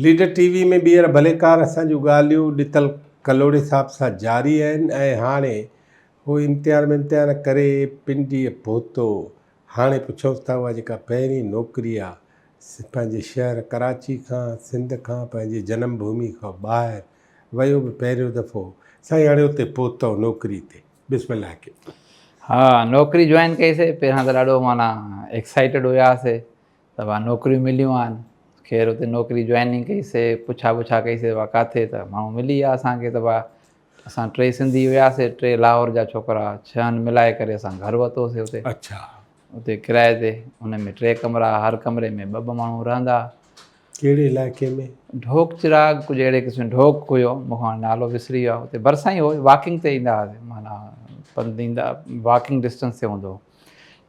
Leader ٽي V ۾ ٻيهر ڀليڪار اسان جون ڳالهيون ڏتل ڪلهوڙي صاحب سان جاري آهن ۽ هاڻي هو امتحان ٻمتحان ڪري پنڊيء پهتو. هاڻي پڇونس ٿا اها جيڪا پهرين نوڪري آ پنهنجي شهر ڪراچي کان سنڌ کان پنهنجي جنم ڀومي کان ٻاهر ويو به پهريون دفعو سائين هاڻي اتي پهتو نوڪري تي بسم الله ڪيو. ها نوڪري جوائن ڪئي سي پهريان ته ڏاڍو معنيٰ ايڪسائيٽيڊ هياسي ته ڀا نوڪريون مليون آهن. خير اتي نوڪري جوائننگ ڪئي سي، پڇا ٻڇا ڪئي سي ڀا ڪاٿي ته ماڻهو ملي ويا اسان کي ته ڀا اسان ٽي سنڌي هياسي ٽي لاهور جا ڇوڪرا ڇهن ملائي ڪري اسان گهر ورتو سي اتي. اڇا. اتي ڪرائي تي ان ۾ ٽي ڪمرا هر ڪمري ۾ ٻه ٻه ماڻهو رهندا. ڪهڙي علائقي ۾؟ ڍوڪ چراغ ڪجهه اهڙي قسم جو ڍوڪ هيو مون کان نالو وسري ويو آهي اتي ڀرسان ئي هو واڪنگ تي ايندا هئاسي معنيٰ پنڌ ايندا واڪنگ ڊسٽنس تي هوندو هو.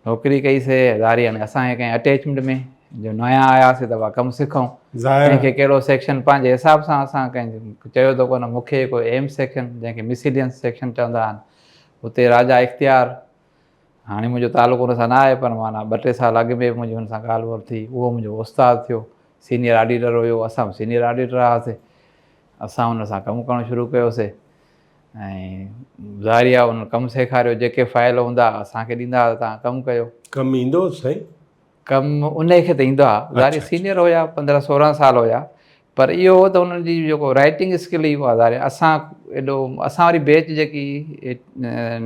نوڪري ڪئي سي ظاهري هاڻي اسان کي ڪنهن اٽيچمينٽ ۾ جو نيا آياسي ته ڪم سکون ڪنهن کي ڪهڙو سيڪشن پنهنجي حساب سان اسان ڪنهن چيو ته ڪونه مون کي ڪو ايم سيڪشن جنهن کي مسيلينس سيڪشن چوندا آهن اتي راجا اختيار هاڻي منهنجو تعلق ان سان نه آهي پر معنيٰ ٻه ٽي سال اڳ ۾ به منهنجي هن سان ڳالهه ٻولهه ٿي اهو منهنجو استاد ٿيو سينيئر آڊيٽر هيو اسان به سينيئر آڊيٽر هئاسي اسان ان سان ڪم ڪرڻ شروع ڪيوسي ۽ ظاهري آهي انهن ڪم سيکاريو جيڪي فائل هوندا اسان کي ڏيندا هئا ته توهان ڪم ڪيو. ڪم ايندو هو سائين؟ ڪم انهي کي ته ايندو آهي ظاهري سينيئر هيا 15 16 سال هيا پر اهو هو ته انهن جي جيڪو رائٽنگ اسڪل هئي اها ظاهري اسان ايڏو اسان واري بيچ جيڪي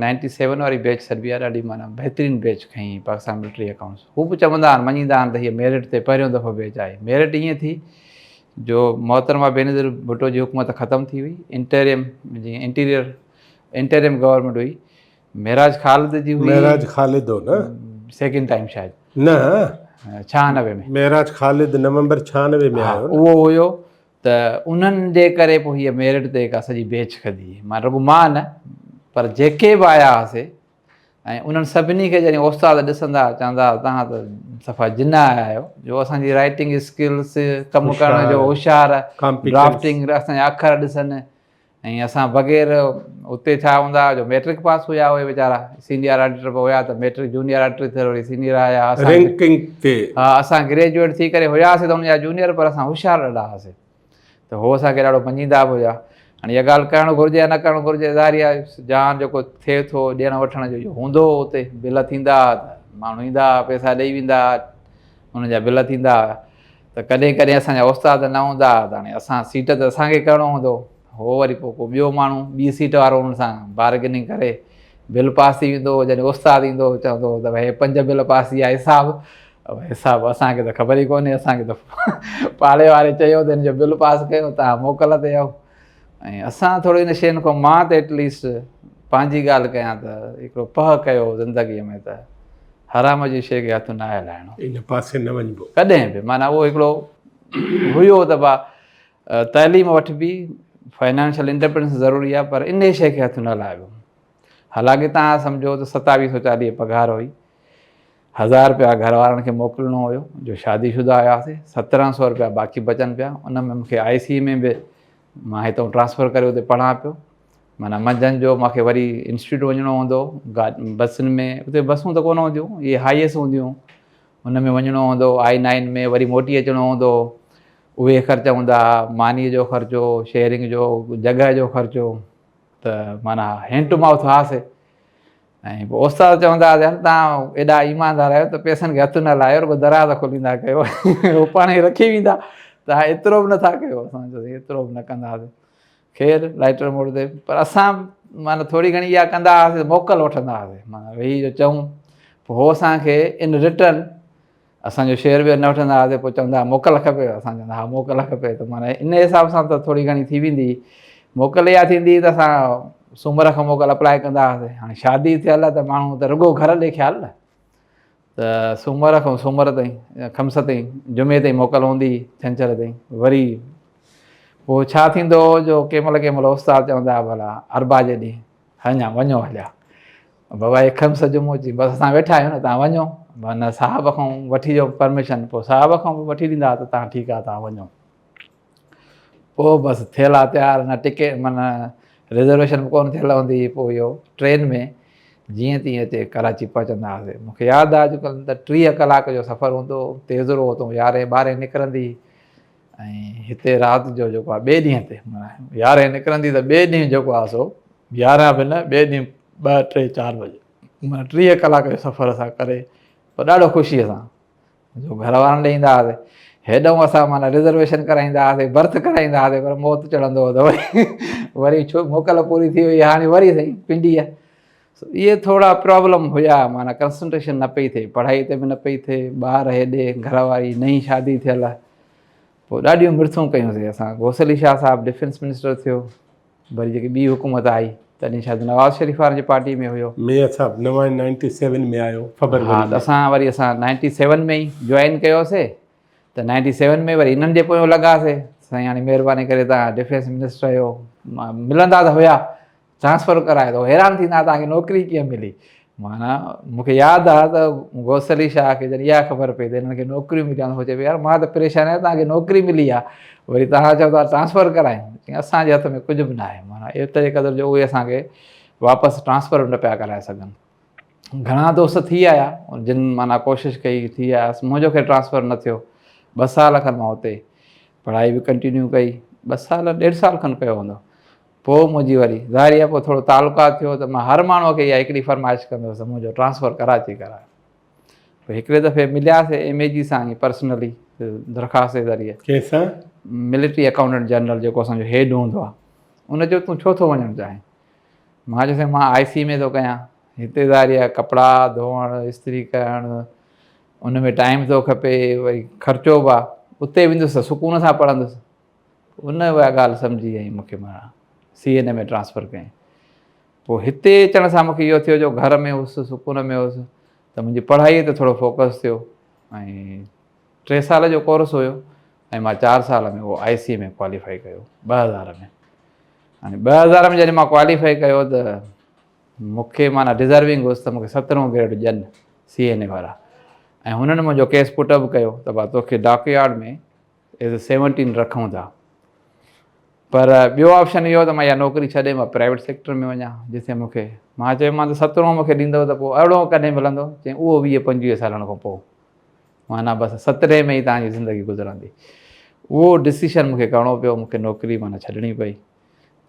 نائنٽي سيون واري بيچ سڏبي آهي ڏاڍي معنيٰ بهترين بيچ کنئي پاڪستان ملٽري اڪائونٽس هو به چوندا آهن مڃيندا آهن ته هيء ميرٽ تي پهريون دفعو بيچ آئي ميرٽ ائين ٿي جو محترمه بينظير ڀٽو جي حڪومت ختم ٿي وئي، انٽريم جيئن انٽيريئر انٽريم گورنمينٽ هئي، معراج خالد جي هئي. معراج خالد هو نه؟ سيڪنڊ ٽائيم شايد. نه. 96 ۾. معراج خالد نومبر 96 ۾ آيو نه. اهو هيو ته انهن جي ڪري پوء هيء ميرٽ تي هڪ سڄي بيچ کڌي. مان رڳو مان نه پر جيڪي به آيا هئاسي ۽ انهن سڀني کي جڏهن استاد ڏسندا چوندا توهان ته صفا جن آيا آهيو جو اسان جي رائٽنگ اسڪلس ڪم ڪرڻ جو هوشيار ڊرافٽنگ اسان جا اکر ڏسن ۽ اسان بغير اتي ڇا هوندا جو ميٽرڪ پاس هيا اهي ويچارا سينيئر آڊيٽر به هيا ته ميٽرڪ جونيئر آڊيٽر ٿي وري سينيئر آيا رينڪنگ تي ها اسان گريجوئيٽ ٿي ڪري هياسي ته ان جا جونيئر پر اسان هوشيار ڏاڍا هئاسي ته هو اسان کي ڏاڍو مڃيندا به هيا. هاڻي اها ڳالهه ڪرڻ گهرجي يا نه ڪرڻ گهرجي ظاهري آهي جهان جيڪو ٿئي ٿو ڏيڻ وٺڻ جو اهو هوندو هو اتي بل ٿيندا هئا ته ماڻهو ايندا هئا پئسا ڏئي ويندا هئا انهن جا بل ٿيندا هئا ته ڪڏهن ڪڏهن اسان جا استاد نه هوندا هئا ته هاڻي اسان سيٽ ته اسان کي ڪرڻو هوندو هو وري پوء ڪو ٻيو ماڻهو ٻي سيٽ وارو انهن سان بارگيننگ ڪري بل پاس ٿي ويندو هو جڏهن استاد ايندو هو چوندو هو ته ڀئي هي پنج بل پاس ٿي ويا حساب حساب اسان کي ته خبر ئي ڪونهي اسان کي ته پاڙي واري چيو ته هن جو بل پاس ڪيو تان موڪل تي آئو ۽ اسان ٿورو ان شين کان مان ته ايٽليسٽ پنهنجي ڳالهه ڪيان ته هڪڙو پهه ڪيو زندگي ۾ ته حرام جي شيء کي هٿ ناهي لائڻو ان پاسي نه وڃبو ڪڏهن به معنيٰ اهو هڪڙو هيو ته با تعليم وٺبي فائنانشل انڊيپنڊنس ضروري آهي پر ان شيء کي هٿ نه لائبو حالانڪه تان سمجهو ته 2740 پگهار هئي هزار رپيا گهر وارن کي موڪلڻو هيو جو شادي شده هياسي سترهن سو رپيا باقي بچن پيا ان ۾ مونکي آء سي ۾ به مان هتان ٽرانسفر ڪري اتي پڙهان پيو معنيٰ منجهند جو مونکي وري انسٽيٽيوٽ وڃڻو هوندو بسن ۾ اتي بسون ته ڪونه هونديون اهي هاء ايس هونديون ان ۾ وڃڻو هوندو آء نائن ۾ وري موٽي اچڻو هوندو اهي خرچ هوندا هئا مانيء جو خرچو شيئرنگ جو جڳهه جو خرچو ته معنيٰ هينڊ ٽو مائوٿ هئاسي ۽ پوء استاد چوندا هئا ته توهان ايڏا ايماندار آهيو ته پئسن کي هٿ نه لايو رڳو دراز کوليندا ڪيو هو پاڻ ئي رکي ويندا توهان ايترو به نٿا ڪيو اسان چيو ايترو به نه ڪندا هئاسين خير لائٽر موڙ تي پر اسان معنيٰ ٿوري گهڻي اها ڪندا هئاسين موڪل وٺندا هئاسين معنيٰ ويهي جو چئون پوء هو اسانکي ان رٽرن اسان جو شعر به نه وٺندا هئاسين پوء چوندا هئا موڪل کپي اسان چوندا ها موڪل کپي ته معنيٰ ان حساب سان ته ٿوري گهڻي ٿي ويندي هئي موڪل اها ٿيندي هئي ته اسان سومر کان موڪل اپلاء ڪندا هئاسين هاڻي شادي ٿيل ته ماڻهو ته رڳو گهر ڏي خيال نه ته سومر کان سومر تائين خمس تائين جمعي تائين موڪل هوندي هئي ڇنڇر تائين وري پوء ڇا ٿيندو هو جو ڪنهن مهل ڪنهن مهل استاد چوندا هئا ڀلا اربع جي ڏينهن هڃا وڃو هليا. بابا هي خمس جمعو چي بس اسان ويٺا آهيون نه تان وڃو نه صاحب کان وٺي جو پرميشن پوء صاحب کان به وٺي ڏيندا ته تان ٺيڪ آ تان وڃو پوء بس ٿيلا تيار نه ٽڪيٽ معنيٰ رزرويشن به ڪونه ٿيل هوندي هئي پوء اهو ٽرين ۾ جيئن تيئن اچي ڪراچي پهچندا هئاسي مونکي ياد آ اڄڪلهه ته 30 ڪلاڪ جو سفر هوندو هو تيزرو هتو يارهين ٻارهين نڪرندي ۽ هتي رات جو جيڪو آهي ٻئي ڏينهن تي معنيٰ يارهين نڪرندي ته ٻئي ڏينهن جيڪو آهي سو يارهن به نه ٻئي ڏينهن ٻه ٽي چار بجي معنيٰ 30 ڪلاڪ جو سفر اسان ڪري پوء ڏاڍو خوشيء سان جو گهر وارن ڏي ايندا هئاسي. هيڏئون اسان معنيٰ رزرويشن ڪرائيندا هئاسي، برٿ ڪرائيندا هئاسي پر موت چڙهندو هو ته وري وري ڇو موڪل پوري ٿي وئي هاڻي وري سائين پنڊيء. سو اهي ٿورا پرابلم هيا معنيٰ ڪنسنٽريشن نه پئي ٿئي، پڙهائي تي به نه پئي ٿئي، ٻار هيڏي، گهر واري نئين شادي ٿيل، پوء ڏاڍيون مرٿون ڪيونسي اسان. غوث علي شاهه صاحب ڊفينس منسٽر ٿيو، وري جيڪي ٻي حڪومت آئي تڏهن شايد نواز شريف وارن جي پارٽي ۾ هيو. ميان صاحب نوان نائنٽي سيون ۾ آيو فبروري ها ته اسان وري اسان نائنٽي سيون ۾ ئي جوائن ڪيوسي ته نائنٽي سيون ۾ وري انهن جي پويون لڳاسي سائين هاڻي مهرباني ڪري توهان ڊفينس منسٽر آهيو ملندا ته هيا ٽرانسفر ڪرايو ته حيران ٿيندا توهان کي نوڪري ڪيئن ملي معنيٰ مون کي ياد آ ته غوث علي شاهه کي جڏهن اها خبر پئي ته هنن کي نوڪريون مليون آهن هو چئي پيو يار مان ته پريشان آهيان توهان کي نوڪري ملي آ وري توهان چئو ٿا ٽرانسفر ڪرايون چيائين اسان جي هٿ ۾ ڪجهه به ناهي معنيٰ ايتري قدر جو اهي اسان کي واپس ٽرانسفر به نه پيا ڪرائي سگهن گهڻا دوست ٿي آيا جن معنيٰ ڪوشش ڪئي ٿي آيس منهنجو خير ٽرانسفر نه ٿيو ٻه سال کن مان اتي پڙهائي به ڪنٽينيو ڪئي ٻه سال ڏيڍ سال کن ڪيو هوندو پوء منهنجي وري ظاهري آهي پوء ٿورو تعلقات ٿيو ته مان هر ماڻهوء کي اها هڪڙي فرمائش ڪندو هوس ته منهنجو ٽرانسفر ڪراچي ڪرايو. پوء هڪڙي دفعي ملياسي ايم اي جي سان ائين پرسنلي درخواست جي ذريعي. ڪنهن سان؟ ملٽري اڪائونٽنٽ جنرل جيڪو اسان جو هيڊ هوندو آهي. ان چيو تون ڇو ٿو وڃڻ چاهين؟ مان چيو سائين مان آء سي ۾ ٿو ڪيان هتي ظاهري آهي ڪپڙا ڌوئڻ استري ڪرڻ ان ۾ ٽائيم ٿو کپي وري خرچو به آهي اتي ويندس ته سڪون سان پڙهندس. ان اها ڳالهه سمجهي ۽ مون کي معنيٰ سي اين اي ۾ ٽرانسفر ڪيائين. پوء هتي اچڻ سان مون کي اهو ٿيو جو گهر ۾ هوس، سڪون ۾ هوس ته منهنجي پڙهائيء تي ٿورو فوڪس ٿيو ۽ ٽي سال جو ڪورس هيو ۽ مان چار سال ۾ اهو آء سي ۾ ڪواليفائي ڪيو 2000 ۾. هاڻي 2000 ۾ جڏهن مان ڪواليفائي ڪيو ته مون کي معنيٰ ڊزرونگ هوس ته مون کي سترهون گريڊ ڏين سي اين اي وارا ۽ هنن منهنجو ڪيس پٽ اپ ڪيو ته ڀا توکي ڊاڪ يارڊ ۾ ايز اي سيونٽين رکون ٿا پر ٻيو آپشن اهو ته مان اها نوڪري ڇڏي مان پرائيويٽ سيڪٽر ۾ وڃان جتي مون کي مان چيومان ته سترهون مون کي ڏيندو ته پوء ارڙهون ڪڏهن ملندو چيائين اهو 20 25 سالن کان پوء معنيٰ بس سترهين ۾ ئي توهان جي زندگي گذرندي اهو ڊسيشن مون کي ڪرڻو پيو مون کي نوڪري معنيٰ ڇڏڻي پئي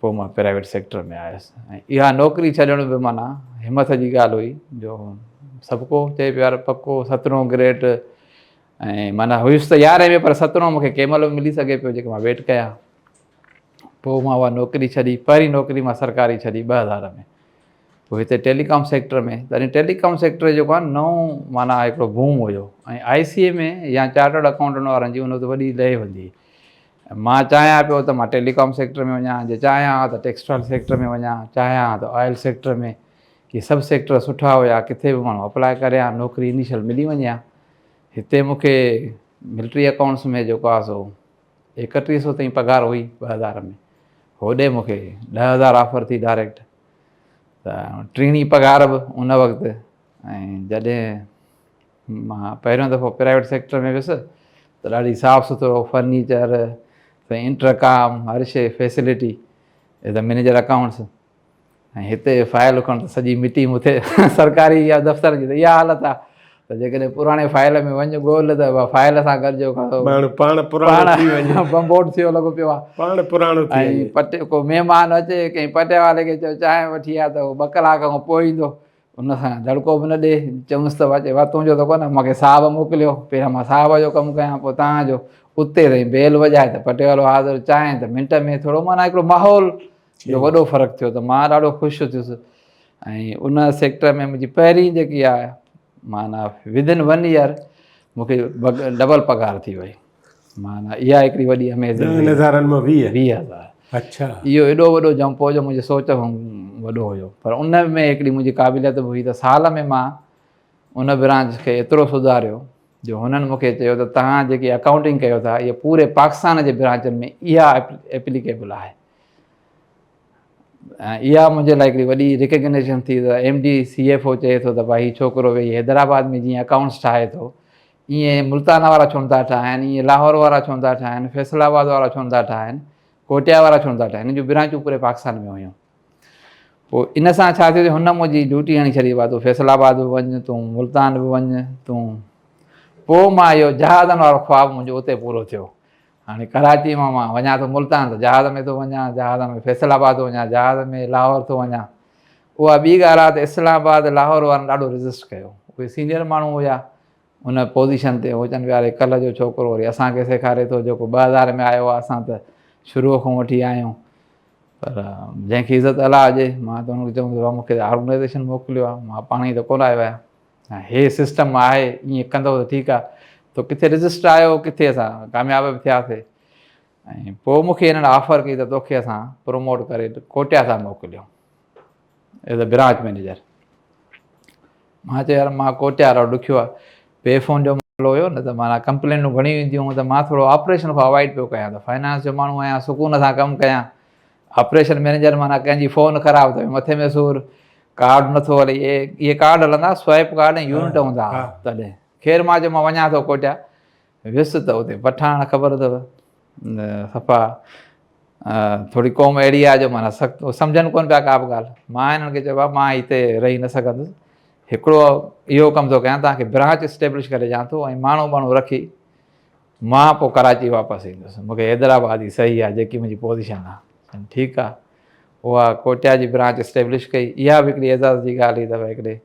پوء مان پرائيويٽ سيڪٽر ۾ آيس ۽ اها نوڪري ڇڏڻ به معنيٰ همٿ جي ڳالهه هئي جو سڀ ڪو چئي پيو يار پڪو سترهون گريڊ ۽ معنيٰ هيس ته يارهين ۾ پر سترهون مون کي ڪنهن مهل به ملي سگهي پيو جيڪي مان ويٽ ڪيان. پوء مان اها نوڪري ڇڏي، پهرين نوڪري مان سرڪاري ڇڏي 2000 ۾. پوء هتي ٽيلي ڪام سيڪٽر ۾ تڏهن ٽيلي ڪام سيڪٽر جيڪو آهي نئون معنيٰ هڪڙو بوم هيو ۽ آء سي اي ۾ يا چارٽرڊ اڪائونٽنٽ وارن جي ان وقت وڏي لهه هوندي هئي. مان چاهيان پيو ته مان ٽيلي ڪام سيڪٽر ۾ وڃان، جي چاهيان ها ته ٽيڪسٽائل سيڪٽر ۾ وڃان، چاهيان ها ته آئل سيڪٽر ۾. اهي سڀ سيڪٽر سٺا هيا، ڪٿي به ماڻهو اپلاء ڪري ها نوڪري انيشل ملي وڃي ها. هتي مون کي ملٽري اڪائونٽس ۾ جيڪو آهي سو 31 سو تائين پگهار هئي 2000 ۾ هوڏي مون کي 10000 آفر ٿي ڊائريڪٽ ته ٽيڻي پگهار به ان وقت ۽ جڏهن مان پهريون دفعو پرائيويٽ سيڪٽر ۾ ويس ته ڏاڍي صاف سٿرو فرنيچر سائين انٽرڪام هر شي facility as a manager accounts ۽ هتي فائل کڻ ته سڄي مٽي مٿي سرڪاري يا دفتر جي ته اها حالت آهي ته جيڪڏهن پراڻي فائل ۾ وڃ ڳول ته فائل سان گڏ جو ماڻهو پاڻ پراڻو ٿي وڃي بمبوٽ ٿيو لڳو پيو آهي پاڻ پراڻو ٿي وڃي ۽ پٽ ڪو مهمان اچي ڪنهن پٽيوالي کي چئو چانهه وٺي آ ته هو ٻه ڪلاڪ کان پوء ايندو ان سان دڙڪو به نه ڏي چونس ته چئي وا تنهنجو ته ڪونه مون کي صاحب موڪليو پهريان مان صاحب جو ڪم ڪيان پوء توهان جو اتي سائين بيل وڄائي ته پٽيوالو حاضر چانهه ته منٽ ۾ ٿورو معنيٰ هڪڙو ماحول جو وڏو فرق ٿيو ته مان ڏاڍو خوش ٿيس ۽ ان سيڪٽر ۾ منهنجي پهرين جيڪي آهي معنيٰ ودن ون ايئر مونکي ڊبل پگهار ٿي وئي معنيٰ اها هڪڙي وڏي اميزنگ ڏهن هزارن مان ويهه 20000 اڇا اهو ايڏو وڏو جمپ هو جو منهنجي سوچ کان وڏو هيو پر ان ۾ هڪڙي منهنجي قابليت به هئي ته سال ۾ مان ان برانچ کي ايترو سڌاريو جو هنن مون کي چيو ته توهان جيڪي اڪائونٽنگ ڪيو ٿا اها پوري پاڪستان جي برانچن ۾ اها ايپليڪيبل آهي ۽ اها منهنجي لاء هڪڙي وڏي ريڪگنيشن ٿي ته M D C F O چئي ٿو ته ڀائي هي ڇوڪرو ويهي حيدرآباد ۾ جيئن اڪائونٽس ٺاهي ٿو ائين ملتان وارا ڇو نٿا ٺاهن، ائين لاهور وارا ڇو نٿا ٺاهن، فيصل آباد وارا ڇو نٿا ٺاهن، ڪوئٽيا وارا ڇو نٿا ٺاهن، هن جون برانچون پوري پاڪستان ۾ هيون. پوء ان سان ڇا ٿيو جو هن منهنجي ڊيوٽي هڻي ڇڏي ڀا تون فيصل آباد به وڃ، تون ملتان به وڃ، تون پوء مان اهو جهازن وارو خواب منهنجو اتي پورو ٿيو. هاڻي ڪراچي مان مان وڃان ٿو ملتان ته جهاز ۾ ٿو وڃان، جهاز ۾ فيصل آباد ٿو وڃان، جهاز ۾ لاهور ٿو وڃان. اها ٻي ڳالهه آهي ته اسلام آباد لاهور وارن ڏاڍو ريزسٽ ڪيو. اهي سينيئر ماڻهو هيا ان پوزيشن تي، هو چون پيا اري ڪلهه جو ڇوڪرو وري اسان کي سيکاري ٿو جيڪو 2000 ۾ آيو آهي، اسان ته شروع کان وٺي آيون. پر جنهن کي عزت الله ڏي، مان ته ان کي چوندس بابا مون کي آرگنائيزيشن موڪليو آهي، مان پاڻ ئي ته ڪونه آيو آهيان. هي سسٽم آهي ائين ڪندو ته ٺيڪ آهي. تو ڪٿي رجسٽر آيو ڪٿي اسان ڪامياب به ٿياسي ۽ پوء مون کي هنن آفر ڪئي ته توکي اسان پروموٽ ڪري ڪوٽيا ٿا موڪليون ايز اي برانچ مئنيجر. مان چيو يار مان ڪوٽيا ڏاڍو ڏکيو آهي، پي فون جو معاملو هيو نه ته معنيٰ ڪمپلينون گهڻيون اينديون هيون ته مان ٿورو آپريشن کان اوائڊ پيو ڪيان ته فائنانس جو ماڻهو آهيان سڪون سان ڪم ڪيان. آپريشن مئنيجر معنيٰ ڪنهن جي فون خراب ته مٿي ۾ سور، ڪارڊ نٿو هلي، اهي ڪارڊ هلندا سوائپ ڪارڊ ۽ يونٽ هوندا هئا تڏهن. خير مان چيو مان وڃان ٿو ڪوٽيا، ويس ته اتي پٺاڻ خبر اٿو صفا ٿوري قوم اهڙي آهي جو معنيٰ سخت سمجهن ڪونه پيا ڪا به ڳالهه. مان هنن کي چيو بابا مان هتي رهي نه سگهندس، هڪڙو اهو ڪم ٿو ڪيان توهان کي برانچ اسٽيبلش ڪري ڏيان ٿو ۽ ماڻهو ٻاڻهو رکي مان پوء ڪراچي واپس ايندس، مون کي حيدرآباد ئي صحيح آهي جيڪي منهنجي پوزيشن آهي. چيم ٺيڪ آهي. اها ڪوٽيا جي برانچ اسٽيبلش ڪئي. اها به هڪڙي اعزاز جي ڳالهه هئي ته ڀائي هڪڙي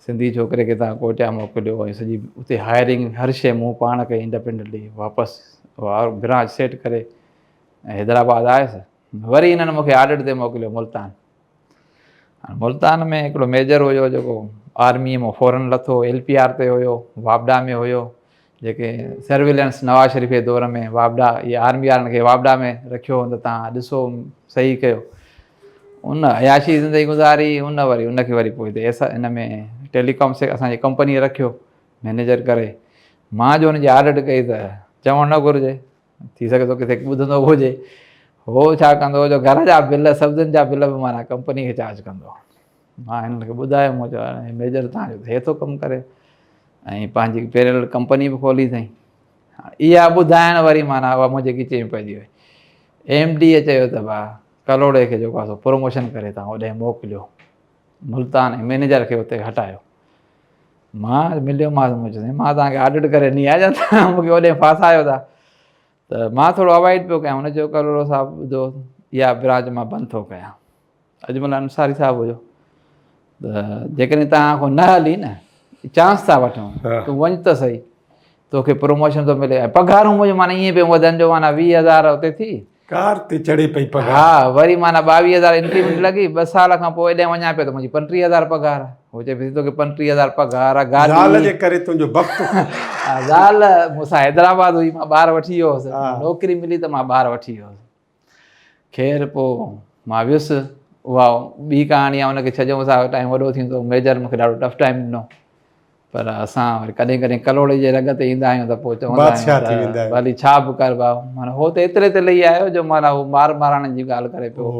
سنڌي ڇوڪري کي توهان ڪوٽيا موڪليو ۽ سڄي اتي هائرنگ هر شيء مون پاڻ ڪئي انڊپينڊنٽلي. واپس اها برانچ سيٽ ڪري ۽ حيدرآباد آيس. وري هنن مون کي آڊٽ تي موڪليو ملتان. هاڻي ملتان ۾ هڪڙو ميجر هيو جيڪو آرميء مان فورن لٿو، ايل پي آر تي هيو، واپڊا ۾ هيو، جيڪي سرويلنس نواز شريف جي دور ۾ واپڊا اهي آرمي وارن کي واپڊا ۾ رکيو هو ته تان ڏسو صحيح ڪيو. ان عياشي زندگي گذاري، ان وري ان کي وري پوء هتي ايس ان ۾ ٽيلي ڪام سي اسان جي ڪمپنيء رکيو مئنيجر ڪري. مان جو ان جي آڊٽ ڪئي ته چوڻ نه گهرجي، ٿي سگهي ٿو ڪٿي ٻڌندو به هجي. هو ڇا ڪندو هو جو گهر جا بل، سبزين جا بل به معنيٰ ڪمپني کي چارج ڪندو هو. مان هنن کي ٻڌايو، مون چيو هي ميجر تان جو هي ٿو ڪم ڪري ۽ پنهنجي پيرل ڪمپني به کولي اٿئي. اها ٻڌائڻ وري معنيٰ اها منهنجي ڳچي ۾ پئجي وئي. ايم ڊيء چيو ته ڀاء ڪلهوڙي کي جيڪو آهي سو پروموشن ڪري تان اوڏانهن موڪليو ملتان ۽ مئنيجر کي اتي هٽايو. مان مليومانس، مون چيو سائين مان توهان کي آڊٽ ڪري ڏني آهي جا توهان مون کي اوڏي ڦاسايو ٿا. ته مان ٿورو اوائڊ پيو ڪيان. هن چيو ڪلهوڙو صاحب ٻڌو اها برانچ مان بند ٿو ڪيان. اجمل انصاري صاحب هيو ته جيڪڏهن توهان کان نه هلي نه چانس ٿا وٺون، تون وڃ ته صحيح، توکي پروموشن ٿو ملي ۽ پگهارون منهنجون معنيٰ ائين پيون وڌن جو معنيٰ 20000 اتي ٿي، ڪار تي چڙهي پئي پگهار. ها وري معنيٰ 22000 انڪريمينٽ لڳي، 2 سال کان پوء ايڏانهن وڃان پيو ته منهنجي 35000 پگهار. هو چئي پيو توکي 35000 پگهار، گاڏي. زال جي ڪري تنهنجو بخت. ها زال مون سان حيدرآباد هئي، مان ٻار وٺي ويو هوس، نوڪري ملي ته مان ٻار وٺي ويو هوس. خير پوء مان ويس، اها ٻي ڪهاڻي آهي، ان کي ڇڏيو، مون سان ٽائيم وڏو ٿيندو، ميجر مون کي ڏاڍو ٽف ٽائيم ڏنو. پر اسان وري ڪڏهن ڪڏهن ڪلهوڙي جي رڳ تي ايندا آهيون ته پوء چوندا بادشاهه ٿي آهيون ويندا ته آهيون. ڀلي ڇا به ڪر ڀاء، معنيٰ هو ته ايتري تي لهي آيو جو معنيٰ هو مار مارائڻ جي ڳالهه ڪري پيو،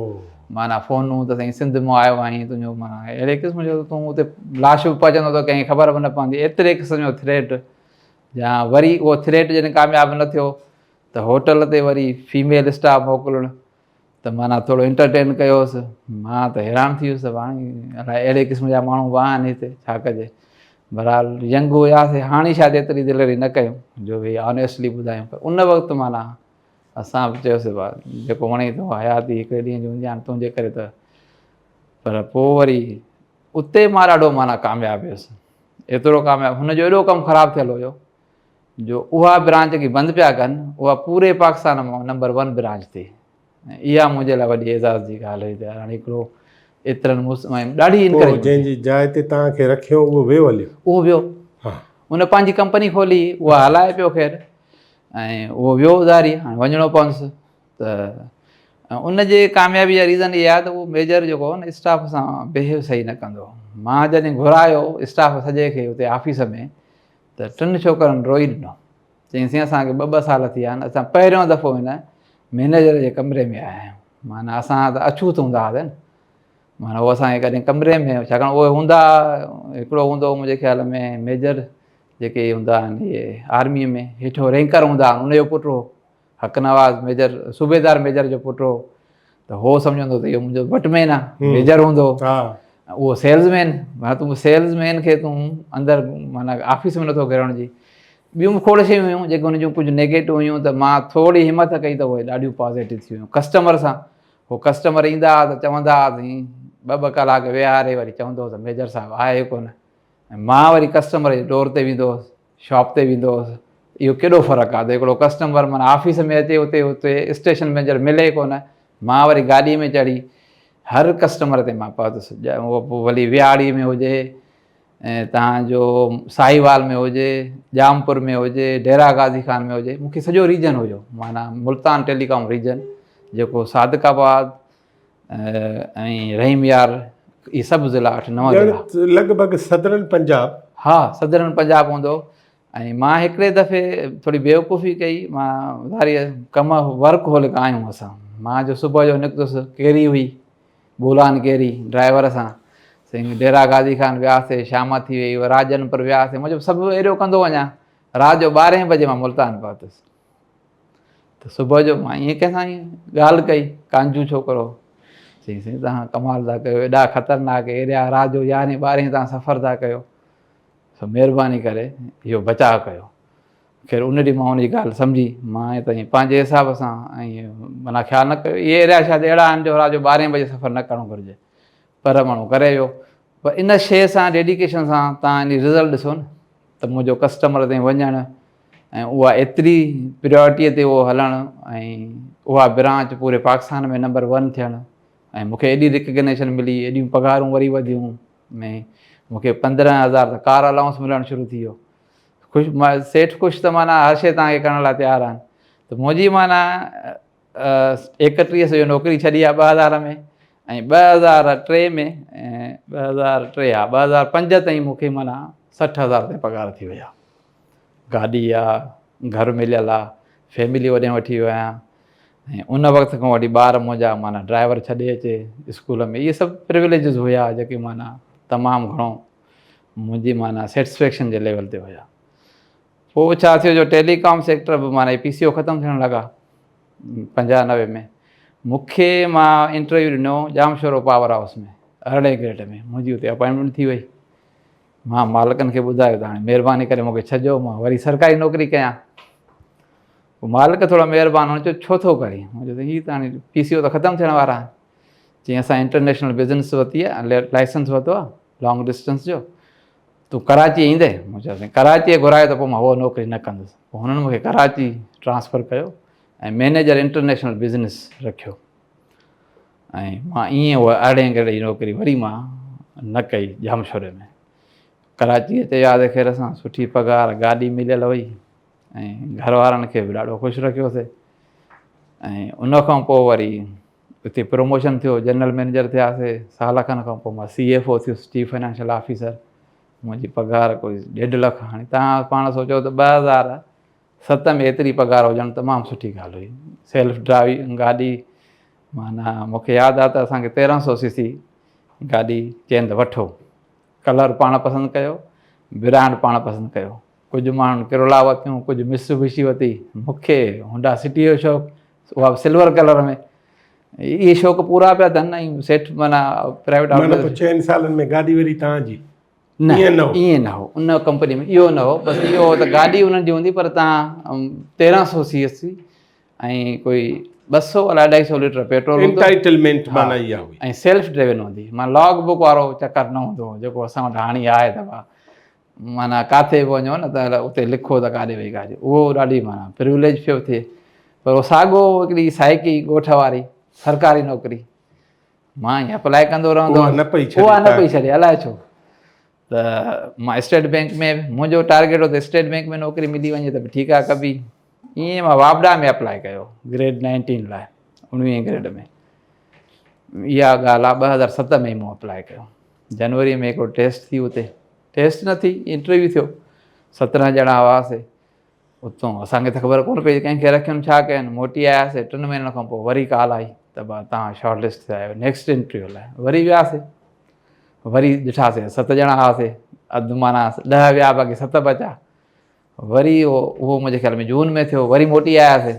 معنيٰ فونون ته سائين سنڌ مان آيو آهين تنهنجو معنيٰ اهڙي قسم جو تون اتي لاش به پهچندو ته ڪنهن کي خبر به نه پوندي، ايتري قسم جو ٿريٽ. يا وري اهو ٿريٽ جڏهن ڪامياب نه ٿيو ته هوٽل تي وري فيميل اسٽاف موڪلڻ ته معنيٰ ٿورو انٽرٽين ڪيوس. مان ته حيران ٿي ويس ته هاڻي الائي اهڙي قسم جا ماڻهو به آهن هتي، ڇا ڪجي. بهرحال ينگ هياسي، هاڻي شايد ايتري دليري نه ڪيون جو ڀئي آنيسٽلي ٻڌايون، پر ان وقت معنيٰ اسان به چيوسي ڀاء جيڪو وڻي ٿو، حياتي هڪڙي ڏينهن جي هوندي آهي تنهنجي ڪري ته. پر پوء وري اتي مان ڏاڍو معنيٰ ڪامياب ويس، ايترو ڪامياب، هن جو ايڏو ڪم خراب ٿيل هيو جو اها برانچ جيڪي بند پيا ڪن اها پوري پاڪستان مان نمبر 1 برانچ ٿي. اها منهنجي لاء وڏي اعزاز جي ڳالهه هئي ته هاڻي هڪڙو ايترن ڏاڍي پوء انڪريجمينٽ جنهن ٿي. جي جاء تي توهان کي رکيو اهو ويو هليو؟ اهو ويو، ها. ان پنهنجي ڪمپني کولي، اها هلائي پيو خير، ۽ اهو ويو اڌاري، هاڻي وڃڻو پونس ته ان جي ڪاميابي جا ريزن اها آهي ته اهو ميجر جيڪو هو نه اسٽاف سان بهيو صحيح نه ڪندو هو. مان جڏهن گهرايو اسٽاف سڄي کي اتي آفيس ۾ ته ٽن ڇوڪرن روئي ڏنو. چيائين سائين اسان کي ٻه ٻه سال ٿي ويا آهن، اسان پهريون دفعو هن مئنيجر جي ڪمري ۾ آيا آهيون. معنيٰ اسان ته اڇوت هوندا هئاسين نه، معنيٰ هو اسان کي ڪڏهن ڪمري ۾، ڇاڪاڻ اهي هوندا، هڪڙو هوندو هو منهنجي خيال ۾ ميجر جيڪي هوندا آهن اهي آرميء ۾ هيٺو رينڪر هوندا آهن، ان جو پٽ هو حق نواز ميجر، صوبيدار ميجر جو پٽ هو، ته هو سمجهندو ته اهو منهنجو بٽ مين آهي، ميجر هوندو هو. اهو سيلز مين، معنيٰ تون سيلز مين کي تون اندر معنيٰ آفيس ۾ نٿو گهرڻ جي. ٻيون به کوڙ شيون هيون جيڪي ان جون ڪجهه نيگيٽو هيون ته مان ٿوري همت ڪئي ته اهي ڏاڍيون پازيٽو ٿي ويون ڪسٽمر سان هو ڪسٽمر ايندا هئا ته چوندا هئا سائين ٻه ٻه ڪلاڪ ويهاري وري چوندو هو ته ميجر صاحب آهي ڪونه ۽ مان وري ڪسٽمر جي ڊور تي ويندو هوس شاپ تي ويندو هوس اهو ڪيڏو فرق آهي ته هڪڙو ڪسٽمر معنيٰ آفيس ۾ اچي اتي اتي اسٽيشن مئنيجر ملي ڪونه مان وري گاڏي ۾ چڙهي هر ڪسٽمر تي مان پهتس اهو پوء ڀلي ويهاڙي ۾ هجي ۽ توهان جو ساهيوال ۾ هجي ڄامپور ۾ هجي ڊيرا غازي خان ۾ هجي مونکي سڄو ريجن هيو معنيٰ ملتان ٽيليڪام ريجن جيڪو صادق آباد ۽ رحيم يار اهي سڀ ضلع اٺ نو ضلع لڳ ڀڳ سدرن پنجاب ها سدرن پنجاب هوندو ۽ مان هڪڙي دفعي ٿوري بيوقوفي ڪئي مان ڌاري ڪم ورڪ هولڪ آهيون اسان مان جو صبح جو نڪتس ڪيري هئي بولان ڪيري ڊرائيور سان سائين ڊيرا غازي خان وياسي شام ٿي وئي راجن پر وياسي منهنجو سڀ ايريو ڪندو وڃان رات جو ٻارهين بجي مان ملتان پهتس ته صبح جو مان ائين ڪنهن سان ائين ڳالهه ڪئي ڪانجو ڇوڪرو چيائين سائين توهان ڪمال ٿا ڪيو ايڏا خطرناڪ ايريا رات جو يارهين ٻارهين توهان سفر ٿا ڪيو سو مهرباني ڪري اهو بچاء ڪيو خير ان ڏينهن مان ان جي ڳالهه سمجهي مان ته ائين پنهنجي حساب سان ائين معنيٰ خيال نه ڪيو اهي ايريا شايد اهڙا آهن جو رات جو ٻارهين بجي سفر نه ڪرڻو گهرجي پر ماڻهو ڪري ويو پر ان شيء سان ڊيڊيڪيشن سان تان ان رزلٽ ڏسو نه ته منهنجو ڪسٽمر تائين وڃڻ ۽ اها ايتري پريورٽيء تي اهو هلڻ ۽ اها برانچ پوري پاڪستان ۾ نمبر ون ٿيڻ ۽ مون کي ايڏي ريڪگنيشن ملي ايڏيون پگهارون وري وڌيون ۾ مون کي 15000 ته ڪار الائونس ملڻ شروع ٿي ويو خوش سيٺ خوش ته معنيٰ هر شيء توهان کي ڪرڻ لاء تيار آهن ته منهنجي معنيٰ 31 سو نوڪري ڇڏي آهي 2000 ۾ ۽ 2003 ۾ 2003 ها 2005 تائين مون کي معنيٰ 60000 تائين پگهار ٿي وئي آهي گاڏي آ گهر مليل آ فيملي اوڏي وٺي ويو آهيان ۽ ان وقت کان وٺي ٻار منهنجا معنيٰ ڊرائيور ڇڏي اچي اسڪول ۾ اهي سڀ پروليجز هيا جيڪي معنيٰ تمام گهڻو منهنجي معنيٰ سيٽسفيڪشن جي ليول تي هيا پوء ڇا ٿيو جو ٽيلي ڪام سيڪٽر به معنيٰ پي سي او ختم ٿيڻ لڳا 95 ۾ مونکي مان انٽرويو ڏنو ڄامشورو پاور هائوس ۾ ارڙهين گريڊ ۾ منهنجي اتي اپائنٽمينٽ ٿي وئي مان مالڪن کي ٻڌايو ته هاڻي مهرباني ڪري مون کي ڇڏجو مان وري سرڪاري نوڪري ڪيان. پوء مالڪ ٿورو مهربان هن چيو ڇو ٿو ڪرين؟ مون چيو ته هي ته هاڻي پي سي او ته ختم ٿيڻ وارا آهن. چيائين اسان انٽرنيشنل بزنس ورتي آهي لائسنس ورتو آهي لانگ ڊسٽنس جو تون ڪراچي ايندين؟ مون چيو سائين ڪراچيء گهرايو ته پوء مان هوء نوڪري نه ڪندس. پوء هنن مون کي ڪراچي ٽرانسفر ڪيو ۽ مئنيجر انٽرنيشنل بزنس رکيو. ۽ مان ائين اها ارڙهين گريڊ جي نوڪري وري مان نه ڪئي ڄامشوري ۾ ڪراچي اچي ياد خير سان سٺي پگهار گاڏي مليل هئي ۽ گهر وارن کي به ڏاڍو خوش رکيوسي ۽ ان کان پوء وري اتي پروموشن ٿيو جنرل مئنيجر ٿياسي سال کن کان پوء مان سي ايف او ٿيس چيف فائنانشل آفيسر منهنجي پگهار ڪوئي ڏيڍ لک هاڻي تان پاڻ سوچو ته 2007 ۾ ايتري پگهار هجڻ تمام سٺي ڳالهه هئي سيلف ڊرائيو گاڏي معنيٰ مون کي ياد آ ته اسان کي 1300 سي سي گاڏي چين ته وٺو ڪلر پاڻ پسند ڪيو برانڊ پاڻ پسند ڪيو ڪجهه ماڻهن ڪرولا ورتيون ڪجهه مسوبشي ورتي مون کي هونڊا سٽي جو شوق اها به سلور ڪلر ۾ اهي شوق پورا پيا ٿين ۽ سيٺ معنيٰ پرائيويٽ معنيٰ پوء چئن سالن ۾ گاڏي وري توهان جي نه ائين نه هو ان ڪمپني ۾ اهو نه هو بس اهو هو ته گاڏي انهن جي هوندي پر توهان 1300 سي ايس سي ۽ ڪوئي 200 الاء 250 ليٽر پيٽرول هوندو انٽائيٽلمينٽ معنيٰ اها هئي ۽ سيلف ڊريون هوندي معنيٰ لاگ بڪ وارو چڪر نه هوندو هو جيڪو اسان وٽ هاڻي آهي ته معنيٰ ڪاٿي به وڃو نه ته اتي لکو ته ڪاڏي وئي گاڏي اهو ڏاڍي معنيٰ پريوليج پيو ٿئي پر اهو ساڳو هڪڙي سائيڪي ڳوٺ واري سرڪاري نوڪري مان ائين اپلاء ڪندو رهندو اها نه پئي ڇڏي اها نه پئي ڇڏي الائي ڇو ته مان اسٽيٽ بينڪ ۾ منهنجو ٽارگيٽ هو ته اسٽيٽ بينڪ ۾ نوڪري ملي وڃي ته به ٺيڪ آهي ڪبي ائين مان واپڊا ۾ اپلاء ڪيو گريڊ 19 لاء 19 گريڊ ۾ اها ڳالهه آهي 2007 ۾ مون اپلاء ڪيو جنوري ۾ هڪڙو ٽيسٽ ٿي اتي ٽيسٽ نه ٿي انٽرويو ٿيو 17 ڄڻا هئاسي اتون اسان کي ته خبر ڪونه پئي ڪنهن کي رکين ڇا ڪين موٽي آياسي ٽن مهينن کان پوء وري ڪال آئي ته با تان شارٽ لسٽ ٿيا آهيو نيڪسٽ انٽرويو لاء وري وياسي وري ڏٺاسي ست ڄڻا هئاسي اڌ معنيٰ ڏهه ويا باقي ست بچا وري اهو اهو منهنجي خيال ۾ جون ۾ ٿيو وري موٽي آياسي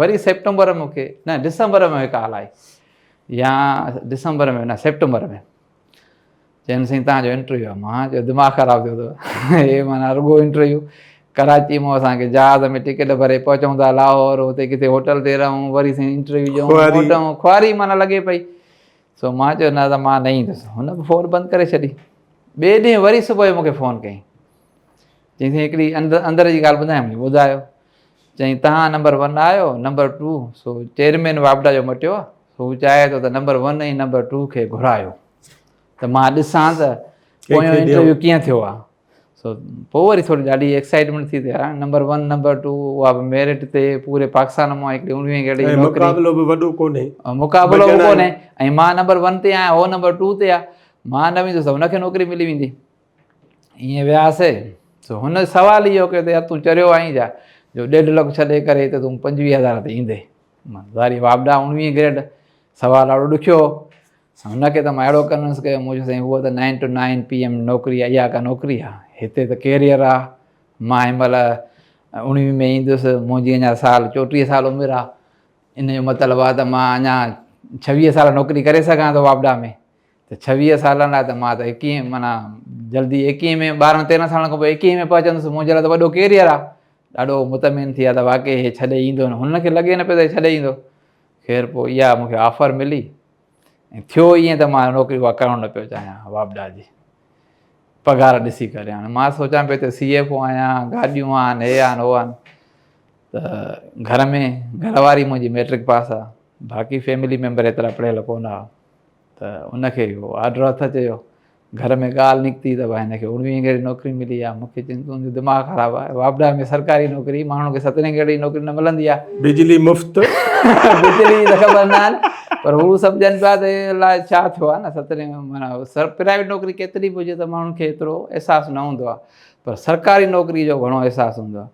وري سيپٽمبر ۾ مونکي نه ڊسمبر ۾ ڪال آئي يا ڊسمبر ۾ نه سيپٽمبر ۾ چين سائين توهان جو انٽرويو آهي مان چيو دماغ خراب ٿيو اٿو هي معنيٰ رڳو انٽرويو ڪراچي مون اسان کي جهاز ۾ ٽڪيٽ ڀري پهچون ٿا لاهور، اتي ڪٿي هوٽل تي رهون، وري سائين انٽرويو ڏيون، موٽون، خواري معنيٰ لڳي پئي. سو مان چيو نه ته مان نه ايندس. هن به فون بند ڪري ڇڏي. ٻئي ڏينهن وري صبح جو مون کي فون ڪيائين. چيائين سائين هڪڙي اندر جي ڳالهه ٻڌايان. مون ٻڌايو. چيائين تهان نمبر ون آهيو، نمبر ٽو سو چيئرمين واپڊا جو مٽيو آهي، سو هو چاهي ٿو ته نمبر ون ۽ نمبر ٽو کي گهرايو ته مان ڏسان ته پويون انٽرويو ڪيئن ٿيو آهي. سو پوء وري ٿوري ڏاڍي ايڪسائٽمينٽ ٿي ته يار نمبر ون نمبر ٽو اها به ميرٽ تي پوري پاڪستان مان هڪڙي اڻويهين گريڊ جي نوڪري، مقابلو به وڏو ڪونهي، مقابلو به ڪونهي ۽ مان نمبر ون تي آهيان هو نمبر ٽو تي آهي، مان نه ويندس ته هن کي نوڪري ملي ويندي. ائين وياسي سو هن سوال اهو ڪيو ته يار تون چريو آهين ڇا جو ڏيڍ لک ڇڏي ڪري هتي تون پنجويهه هزار تي ايندي. ظاهري واپڊا اڻويهين گريڊ، سوال ڏاڍو ڏکيو هو. هن کي ته مان اهڙو ڪنوينس ڪيو، مون چيو سائين هوء ته nine two nine P M نوڪري آهي، اها ڪا نوڪري آهي، هتي ته ڪيريئر آهي، مان هن مهل اڻويهين ۾ ايندس، منهنجي اڃا سال چوٽيهه سال عمر آهي، ان جو مطلب آهي ته مان اڃا ڇويهه سال نوڪري ڪري سگهان ٿو واپڊا ۾، ته ڇويهه سالن لاء ته مان ته ايڪيهين معنيٰ جلدي ايڪيهين ۾ ٻارهن تيرهن سالن کان پوء ايڪيهين ۾ پهچندس، منهنجي لاء ته وڏو ڪيريئر آهي. ڏاڍو مطمئن ٿي ويا ته واقعي هي ڇڏي ايندو نه، هنن کي لڳي نه پيو ته هي ڇڏي ايندو. خير پوء اها مون کي آفر ملي ۽ ٿيو ائين ته مان نوڪري اها ڪرڻ نه پيو چاهيان واپڊا جي پگهار ڏسي ڪري. هاڻي مان سوچان پيو ته سي ايف او آهيان، گاڏيون آهن، هي آهن هو آهن، ته گهر ۾ گهر واري منهنجي ميٽرڪ پاس آهي، باقي فيملي ميمبر ايترا پڙهيل ڪونه هئا، ته ان کي اهو آرڊر هٿ اچي ويو. گهر ۾ ڳالهه نڪتي ته ڀائي هن کي اڻويهين گريڊ نوڪري ملي آهي. مون کي چين تنهنجو دماغ خراب آهي، واپڊا ۾ سرڪاري نوڪري ماڻهن کي سترهين گريڊ جي نوڪري نه ملندي آهي، بجلي مفت. بجلي جي ته خبر نه آهي پر هو سمجهن پيا ته الاء ڇا ٿيو آهي نه سترهين معنيٰ سر پرائيويٽ نوڪري ڪيتري به هجي ته ماڻهن کي ايترو احساس نه هوندو آهي پر سرڪاري نوڪري جو گهڻو احساس هوندو آهي.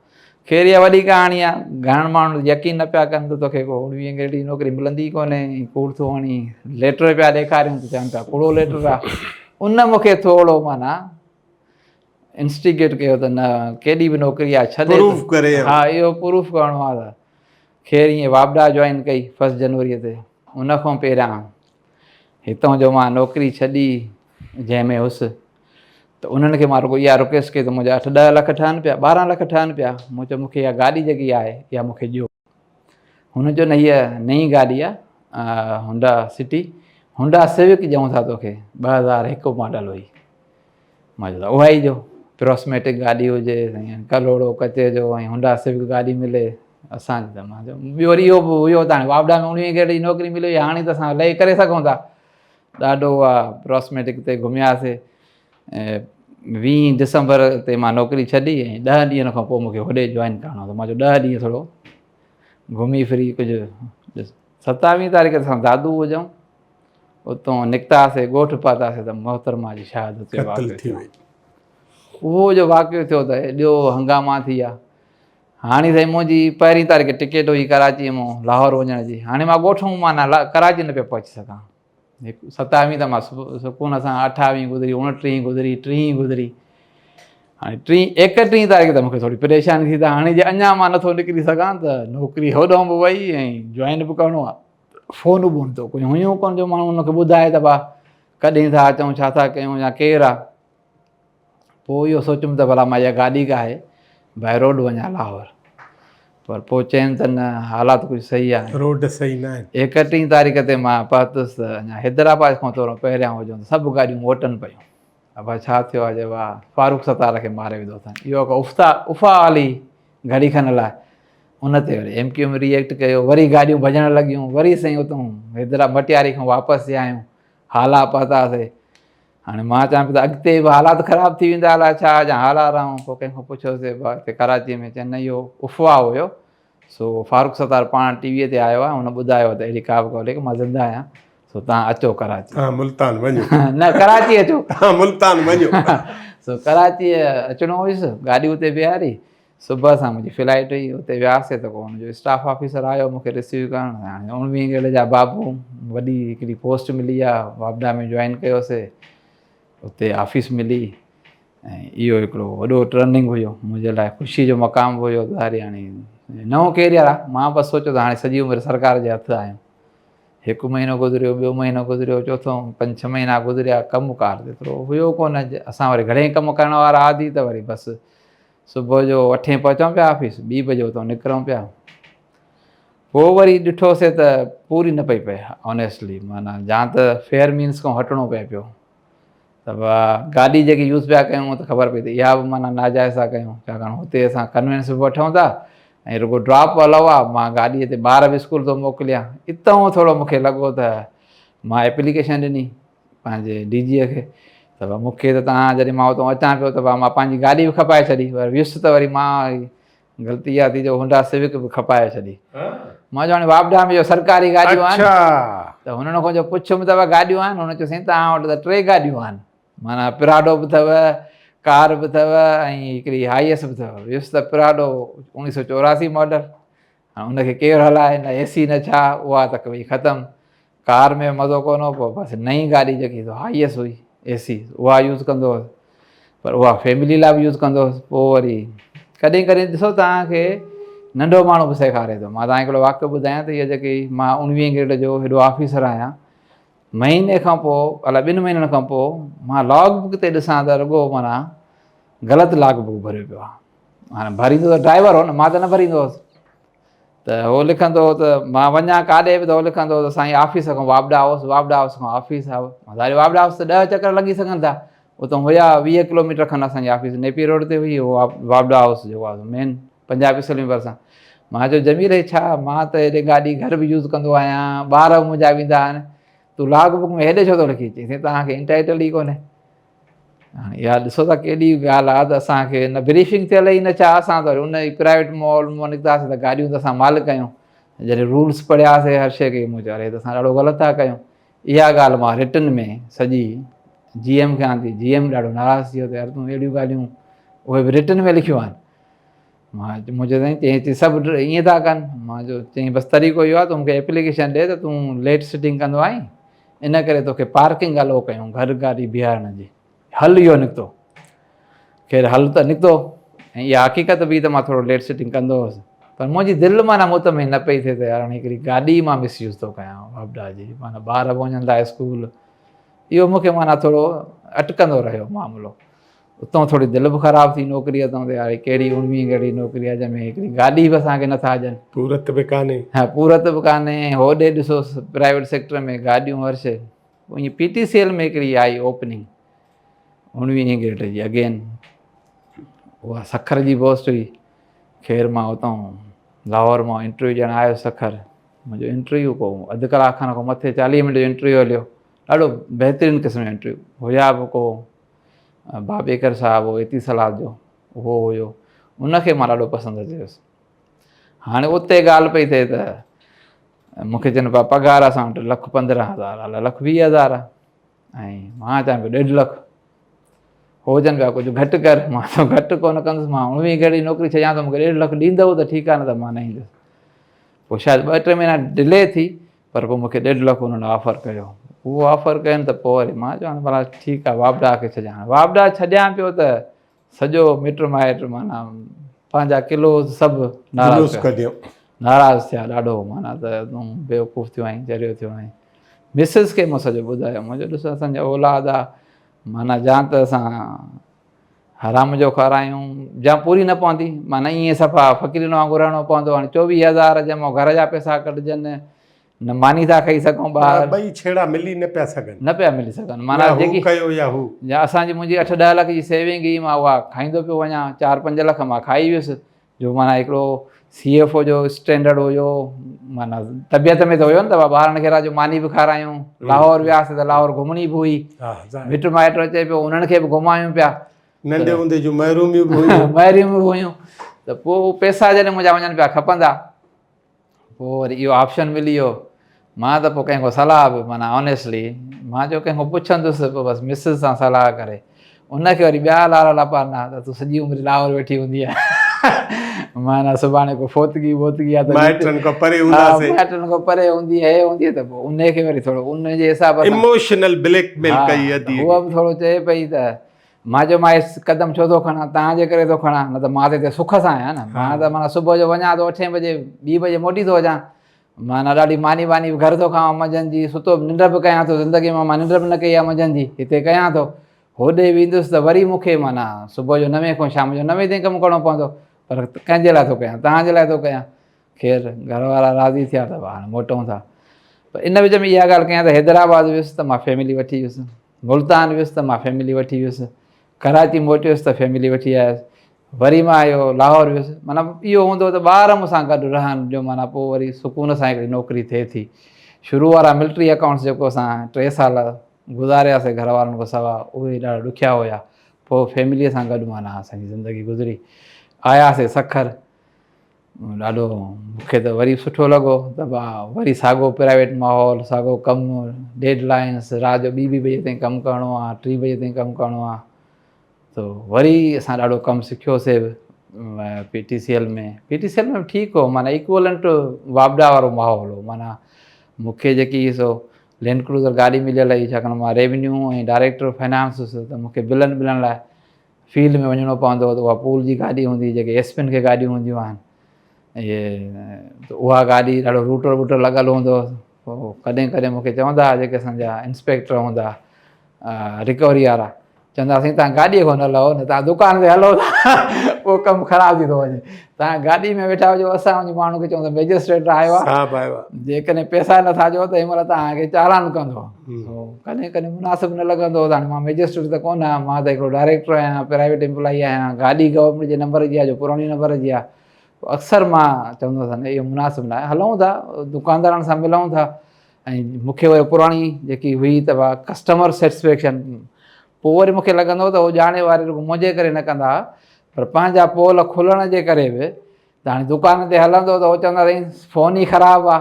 خير اها وڏي ڪهاڻي آهي. گهڻن ماڻهن يقين نه پيا ڪن ته توکي ڪو اڻويهين گريڊ جي نوڪري ملندي ئي ڪونهي ۽ ڪوڙ ٿو هڻين. ليٽر پيا ڏيکاريون ته چون پيا ڪوڙو ليٽر آهي. ان مون کي ٿورو معنيٰ انسٽيگيٽ ڪيو ته نه ڪيڏي به نوڪري آهي ڇڏي پروف ڪري. ها اهو پروف ڪرڻو آهي ته خير ائين واپڊا جوائن ڪئي فرسٽ جنوري تي. ان کان پهريان هتان جو مان نوڪري ڇڏي جنهن ۾ هيس ته انهن کي مان رڳو اها رڪويسٽ ڪئي ته منهنجا اٺ ڏهه لک ٺهن پيا ٻارهن لک ٺهن پيا، مون چيو مون کي اها گاڏي جيڪي آهي اها مون کي ڏيو. هن چيو نه هيء نئين گاڏي آهي هونڊا سٽي هونڊا سوڪ ڏيون ٿا توکي 2001 ماڊل هئي. مان چيو ته اها ئي ڏيو پروسميٽڪ گاڏي هجي سائين ڪلهوڙو ڪچي جو ۽ هونڊا سوڪ گاڏي ملي اسان جي ته مان چيو ٻيو وري اهو به هيو ته هاڻي واپڊا ۾ اڻويهين گريڊ جي نوڪري ملي وئي هاڻي ته اسان لهي ڪري سگهون ٿا. ڏاڍو اها پروسميٽڪ تي گهمياسي ۽ ويهين ڊسمبر تي مان نوڪري ڇڏي ۽ ڏهه ڏينهن کان پوء مونکي هوڏي جوائن ڪرڻو هو ته مان چيو ڏهه ڏينهن ٿورو گهمي ڦري ڪجهه ڏس. ستاويهين تاريخ تي اسان دادو هجون اتان نڪتاسي ڳوٺ پهتاسي ته محترمه جي شهادت جو قتل واقعو ٿي ٿيو. وئي. اهو جو واقعو ٿيو ته ايڏو هنگاما ٿي ويا. هاڻي سائين منهنجي پهرين تاريخ ٽڪيٽ هئي ڪراچيء مان لاهور وڃڻ جي. هاڻي مان ڳوٺ هئم مان نه ڪراچي نه پيو پهچي سگهان. هڪ ستاويهين ته مان سڪون سان اٺاويهين گذري، اڻٽيهين گذري، ٽيهين گذري. هاڻي ٽين ايڪٽيهين تاريخ ته مونکي ٿوري پريشاني ٿي ته هاڻي جي اڃا مان نٿو نڪري سگهان ته نوڪري هوڏانهن به وئي ۽ جوائن به ڪرڻو آهي. فون بون ته ڪجهه هيون ڪونه جو ماڻهو ان کي ٻڌائي ته ڀا ڪڏهن ٿا اچون ڇا ٿا ڪيون يا ڪير آهي. پوء اهو سوچيم ته ڀلا مان اها گاڏي ڪاهي باء روڊ وڃان لاهور، پر پوء چيم ته نه حالات ڪجهه صحيح آهن، روڊ صحيح نه آهن. ايڪٽيهين تاريخ تي مان پهتس ته اڃا حيدرآباد کان ٿورو پهريان هجون ته سڀ گاڏيون موٽن پيون. ابا ڇا ٿيو آهي؟ چيو واهه فاروق ستار کي ماري وڌو اٿن. اهو هڪ افتا افواهه هلي گهڙي کن لاء، ان تي وري ايم ڪيو ايم ري ايڪٽ ڪيو، وري گاڏيون ڀڄڻ لڳيون، وري سائين اتون حيدرآباد مٽياري کان واپس ٿي آيون، هالا پهتاسي. هاڻي مان چوان پيو ته اڳتي به حالات خراب ٿي ويندا الاء ڇا يا هالا رهون. پوء ڪنهن کان پڇيوسي ڀاء هتي ڪراچيء ۾ چين نه اهو افواهه هيو، سو فاروق ستار پاڻ ٽي ويء تي آيو آهي، هن ٻڌايو ته اهڙي ڪا به ڳالهه ڪونهي، مان زنده آهيان، سو توهان اچو ڪراچي. توهان ملتان وڃو. نه ڪراچي اچو. توهان ملتان وڃو. سو ڪراچيء اچڻو هيس، گاڏي اتي بيهاري، صبح سان منهنجي فلائيٽ هئي، اتي وياسي ته ڪو ان جو اسٽاف آفيسر آيو مون کي رسيو ڪرڻ. هاڻي اڻويهين گريڊ جا بابو، وڏي هڪڙي پوسٽ ملي آ، واپڊا ۾ جوائن ڪيوسي، اتي آفيس ملي ۽ اهو هڪڙو وڏو ٽرننگ هيو منهنجي لاء، خوشي جو مقام به هيو. ظاهري هاڻي نئون ڪيريئر آ، مان بس سوچيو ته هاڻي سڄي عمر سرڪار جي هٿ آهيون. هڪ مهينو گذريو، ٻيو مهينو گذريو، چوٿون، پنج ڇهه مهينا گذريا، ڪم ڪار ته ايترو هيو ڪونه، اسان وري گهڻي ڪم ڪرڻ وارا عادي ته وري بس صبح جو اٺين پهچون پيا آفيس، ٻي بجي اتان نڪرون پيا. پوء وري ڏٺوسي ته پوري نه پئي پئي آنيسٽلي معنيٰ جا ته فيئر مينس کان هٽڻو پئي پيو ته گاڏي جيڪي يوز پيا ڪيون ته خبر پئي ته اها به معنيٰ ناجائز ٿا ڪيون ڇاڪاڻ هتي اسان ڪنوينس به وٺون ٿا ۽ رڳو ڊراپ الائو آهي مان گاڏي تي ٻار به اسڪول ٿو موڪليان اتان ٿورو مونکي لڳو ته مان ايپليڪيشن ڏني پنهنجي ڊي جي کي ته مون کي ته تان جڏهن مان اتان اچان پيو ته مان پنهنجي گاڏي به کپائي ڇڏي پر ويس ته وري مان غلطي اها ٿي جو هونڊا سوڪ به کپائي ڇڏي مان چيو هاڻي واپڊا ۾ جو سرڪاري گاڏيون آهن ته هنن کان جو پڇيم ته گاڏيون آهن هن چيو سائين توهان وٽ ته ٽي گاڏيون آهن معنيٰ پراڊو به اٿو ڪار به اٿو ۽ هڪڙي هائي ايس به اٿو ويس ته پراڊو اڻويهه سو چوراسي ماڊل هاڻي ان کي ڪير هلائي نه اي سي نه ڇا اها ته وئي ختم ڪار ۾ مزو ڪونه هو پوء بس نئين گاڏي جيڪي سو هائي ايس هئي اي سي اها يوز ڪندو هوس پر اها فيملي لاء به يوز ڪندو هوس پوء وري ڪڏهن ڪڏهن ڏسو توهانکي ننڍو ماڻهو به سيکاري ٿو مان توهان هڪڙو واقعو ٻڌايان ته هيء جيڪي مان اڻويهين گريڊ جو هيڏو آفيسر آهيان مهيني کان پوء الائي ٻن مهينن کان پوء مان لاگ بڪ تي ڏسان ته رڳو معنيٰ غلط لاگ بڪ ڀريو پيو آهي هاڻي ڀريندو ته ڊرائيور هو نه مان ته نه ڀريندو هوس ته هو لکندو هو ته مان وڃان ڪاڏي به ته هو لکندو هو ته سائين آفيس کان واپڊا هوس واپڊا هائوس کان آفيس آ ظاهر واپڊا هائوس ته ڏهه چڪر لڳي سگهن ٿا اتان هيا 20 ڪلوميٽر کن اسان جي آفيس نيپي روڊ تي هئي هو واپڊا هائوس جيڪو آهي مين پنجاب اسيمبلي ڀرسان مان چيو جميل هي ڇا مان ته هيڏي گاڏي گهر به يوز ڪندو آهيان ٻار به منهنجا ويندا آهن تون لاگ بڪ ۾ هيڏي ڇو ٿو لکي چئي سائين توهان کي انٽائيٽل ئي ڪونهي هاڻي اها ڏسو ته ڪيڏي ڳالهه آهي ته اسان کي نه بريفنگ ٿيل ئي نه ڇا اسان ته ان ئي پرائيويٽ مال مان نڪتاسين ته گاڏيون ته اسان مالڪ آهيون جڏهن رولس پڙهياسين هر شيء کي مون چيو اري ته اسان ڏاڍو غلط ٿا ڪيون اها ڳالهه مان رٽن ۾ سڄي جي ايم کي آندي جي ايم ڏاڍو ناراض ٿي ويو ته يار تون اهڙيون ڳالهيون اهي به رٽن ۾ لکيون آهن مان مون چيو سائين چيائين چي سڀ ائين ٿا ڪن مان چيو چيائين بس طريقو اهو آهي تون مونکي ايپليڪيشن ڏي ته تون ليٽ سٽنگ ڪندو آهين ان ڪري توکي پارڪنگ الو ڪيون گهر گاڏي بيهارڻ جي حل اهو نڪتو خير حل ته نڪتو ۽ اها حقيقت به ته مان ٿورو ليٽ سٽنگ ڪندو هوس پر منهنجي دل معنيٰ مطمئن نه پئي ٿئي ته يار هاڻي هڪڙي گاڏي مان مس يوز ٿو ڪيان واپڊا جي معنيٰ ٻار به وڃن ٿا اسڪول اهو مونکي معنيٰ ٿورو اٽڪندو رهيو معاملو اتان ٿوري دل به خراب ٿي نوڪريء تان ته يار هي ڪهڙي اڻويهين گهڙي نوڪري آهي جنهن ۾ هڪڙي گاڏي به اسان کي نٿا ڏين. پورت به ڪانهي. ها پورت به ڪانهي ۽ هوڏي ڏسو پرائيويٽ سيڪٽر ۾ گاڏيون هر شيء. ائين پي ٽي سي ايل ۾ هڪڙي آئي اوپننگ اڻويهين گريڊ جي اگين اها سکر جي پوسٽ هئي. خير مان اتان لاهور مان انٽرويو ڏيڻ آيس سکر. منهنجو انٽرويو ڪو اڌ ڪلاڪ کن کان مٿي 40 منٽ جو انٽرويو هليو. ڏاڍو بهترين قسم جو انٽرويو هيا به ڪو بابيڪر صاحب هو ايتي صلاح جو اهو هيو ان کي مان ڏاڍو پسند اچي ويس هاڻي اتي ڳالهه پئي ٿئي ته مونکي چون پيا پگهار اسان وٽ لک پندرهن هزار آهي لک ويهه هزار آهي ۽ مان چوان پيو ڏيڍ لک هو چون پيا ڪجهه گهٽ ڪر مان چيو گهٽ ڪونه ڪندس مان اڻويهه گهڙي نوڪري ڇڏيان ته مونکي ڏيڍ لک ڏيندو ته ٺيڪ آهي نه ته مان نه ايندس پوء شايد ٻه ٽي مهينا ڊلي ٿي پر پوء مونکي ڏيڍ لک انهن آفر ڪيو اهو آفر ڪين ته پوء وري مان چيو ڀلا ٺيڪ آهي واپڊا کي ڇڏيان واپڊا ڇڏيان پيو ته سڄو مٽ مائٽ معنيٰ پنهنجا ڪلوز سڀ ناراض ٿيا ناراض ٿيا ڏاڍو معنيٰ ته تون بيوقوف ٿيو آهين چريو ٿيو آهين مسز کي مون سڄو ٻڌايو مون چيو ڏس اسان جا اولاد آ معنيٰ جان ته اسان حرام جو کارايون جا پوري نه پوندي معنيٰ ائين صفا فقيرن وانگر رهڻو پوندو هاڻي 24 هزار جنهن مان گهر جا پئسا ڪڍجن نه ماني ٿا کائي سگهون ٻاهر ٻئي ڇيڙا ملي نه پيا سگهن نه پيا ملي سگهن معنيٰ جيڪي ڪيو يا هو يا اسان جي منهنجي 8 10 لک جي سيونگ هئي مان اها کائيندو پيو وڃان 4 5 لک مان کائي ويس جو معنيٰ هڪڙو سي ايف او جو اسٽينڊرڊ هيو معنيٰ طبيعت ۾ ته هيو نه ته ٻارن کي رات جو ماني به کارايون لاهور وياسي ته لاهور گهمڻي به هئي مٽ مائٽ اچي پيو انهن کي به گهمايون پيا ننڍي هوندي جون محروميون به هيون محروميون به هيون ته پوء پئسا جڏهن منهنجا وڃن پيا کپندا پوء وري اهو آپشن ملي ويو مان ته پوء ڪنهن کان صلاح به معنيٰ آنيسٽلي مان چيو ڪنهن کان پڇندس پوء بس مسز سان صلاح ڪري ان کي وري ٻيا لارا لاپا ڏنا ته تون سڄي عمر لاهور ويٺي هوندي معنيٰ سڀاڻي ڪو فوتگي بوتگي آ ته مائٽن کان پري هونداسين مائٽن کان پري هوندي هي هوندي ته پوء ان کي وري ٿورو ان جي حساب سان ايموشنل بليڪ ميل ڪئي ادي هو به ٿورو چئي پئي ته مان چيو مان هي قدم ڇو ٿو کڻان توهان جي ڪري ٿو کڻان نه ته مان ته هتي سک سان آهيان نه مان ته معنيٰ صبح جو وڃان ٿو اٺين بجي ٻي بجي موٽي ٿو اچان معنيٰ ڏاڍي ماني واني به گهر ٿو کاوان منجهند جي ستو به ننڊ به ڪيان ٿو زندگي ۾ مان ننڊ به نه ڪئي آهي منجهند جي هتي ڪيان ٿو. هوڏي ويندس ته وري مون کي معنيٰ صبح جو نوين کان شام جو نوين تائين ڪم ڪرڻو پوندو پر ڪنهن جي لاء ٿو ڪيان توهان جي لاء ٿو ڪيان خير گهر وارا راضي ٿيا ته هاڻي موٽون ٿا پر ان وچ ۾ اها ڳالهه ڪيان ته حيدرآباد ويس ته مان فيملي وٺي ويس ملتان ويس ته مان فيملي وٺي ويس ڪراچي موٽيس ته فيملي وٺي آيس وري مان اهو لاهور ويس معنيٰ اهو هوندو ته ٻار مون سان گڏ رهن جو معنيٰ پوء وري سڪون سان هڪڙي نوڪري ٿئي ٿي شروع وارا ملٽري اڪائونٽس جيڪو اسان ٽي سال گذارياسي گهر وارن کان سوا اهي ڏاڍا ڏکيا هيا پوء فيمليء سان گڏ معنيٰ اسان جي زندگي گذري آياسي سکر ڏاڍو مون کي ته وري سٺو لڳو ته با وري ساڳو پرائيويٽ ماحول ساڳو ڪم ڊيڊ لائنس رات جو ٻي ٻي بجي تائين ڪم ڪرڻو آ ٽي بجي تائين ڪم ڪرڻو آ ته وري اسان ڏاڍو ڪم سکيوسي به P T C L ۾ P T C L ۾ ٺيڪ هو معنيٰ ايڪولنٽ واپڊا وارو ماحول هو معنيٰ مونکي جيڪي سو لينڊ ڪروزر گاڏي مليل هئي ڇاڪاڻ مان ريونيو ۽ ڊائريڪٽر فنانس هوس ته مونکي بلن بلن لاء فيلڊ ۾ وڃڻو پوندو هو ته اها پول جي گاڏي هوندي هئي جيڪي ايس پين کي گاڏيون هونديون آهن اهي ته اها گاڏي ڏاڍو روٽر ووٽر لڳل هوندو هو پوء ڪڏهن ڪڏهن مونکي چوندا هئا جيڪي اسانجا انسپيڪٽر هوندا رڪوري وارا چوندا سائين تان گاڏي کان نه لهو نه تان دڪان تي هلو ٿا پوء ڪم خراب ٿي ٿو وڃي تان گاڏي ۾ ويٺا هجو اسان وڃي ماڻهو کي چون ته مئجسٽريٽ آيو آهي صاحب آيو آهي جيڪڏهن پئسا نٿا ڏيو ته هن مهل توهان کي چالان ڪندو ڪڏهن ڪڏهن مناسب نه لڳندو هو ته هاڻي مان مئجسٽريٽ ته ڪونه آهيان مان ته هڪڙو ڊائريڪٽر آهيان پرائيويٽ امپلائي آهيان گاڏي گورنمينٽ جي نمبر جي آهي جو پراڻي نمبر جي آهي اڪثر مان چوندو هوس نه اهو مناسب نه آهي هلون ٿا دڪاندارن سان ملون ٿا ۽ مون کي وري پراڻي جيڪي هئي ته ڪسٽمر سيٽسفيڪشن پوء وري مون کي لڳندو هو ته هو ڄاڻي واري رڳو منهنجي ڪري نه ڪندا هئا پر پنهنجا پول کلڻ جي ڪري به ته هاڻي دڪان تي هلندو ته هو چوندا سائين فون ئي خراب آ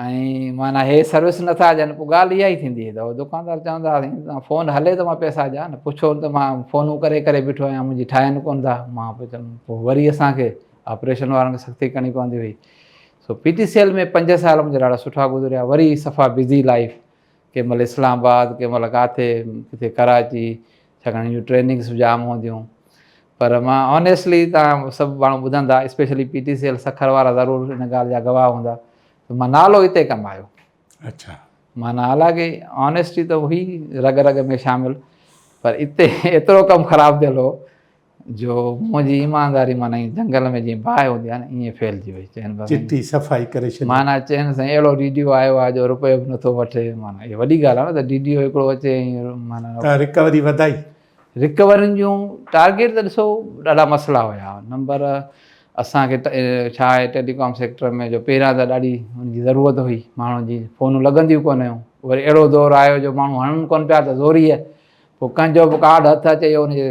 ۽ معنيٰ هي سروس نٿا ڏين پوء ڳالهه اها ئي ٿيندي ته هو دڪاندار چوندا سائين توهان فون هلي ته مان پئسا ڏيان نه پڇو ته مان فونون ڪري ڪري بيٺو آهيان منهنجي ٺاهين ڪونه ٿا مان پوء چيم پوء وري اسانکي آپريشن وارن کي سختي ڪرڻي پوندي هئي سو پي ٽي سي ايل ۾ پنج سال منهنجا ڏاڍا سٺا گذريا وري صفا بزي لائف ڪنهن مهل اسلام آباد ڪنهن مهل ڪاٿي ڪٿي ڪراچي ڇاڪاڻ جون ٽريننگس به جام هونديون پر مان آنيسٽلي تان سڀ ماڻهو ٻڌندا specially P T C L Sukkur وارا ضرور ان ڳالهه جا گواهه هوندا ته مان نالو اتي ڪمايو اچھا معنيٰ حالانڪه آنيسٽي ته هئي رڳ رڳ ۾ شامل پر اتي ايترو ڪم خراب ٿيل هو جو منهنجي ايمانداري معنيٰ ائين جنگل ۾ جيئن باهه هوندي آهي نه ائين ڦهلجي وئي چين بس چٽي صفائي ڪري ڇڏي معنيٰ چين سائين اهڙو ڊي ڊي او آيو آهي جو روپيو به نٿو وٺي معنيٰ اها وڏي ڳالهه آهي نه ته ڊي ڊي او هڪڙو اچي ۽ معنيٰ تان رڪوري وڌائي رڪورين جون ٽارگيٽ ته ڏسو ڏاڍا مسئلا هيا نمبر اسان کي ڇا آهي ٽيلي ڪام سيڪٽر ۾ جو پهريان ته ڏاڍي ان جي ضرورت هئي ماڻهن جي فونون لڳنديون ڪونه هيون وري اهڙو دور آيو جو ماڻهو هڻن ڪونه پيا ته زوريء پوء ڪنهن جو به ڪارڊ هٿ اچي اهو ان جي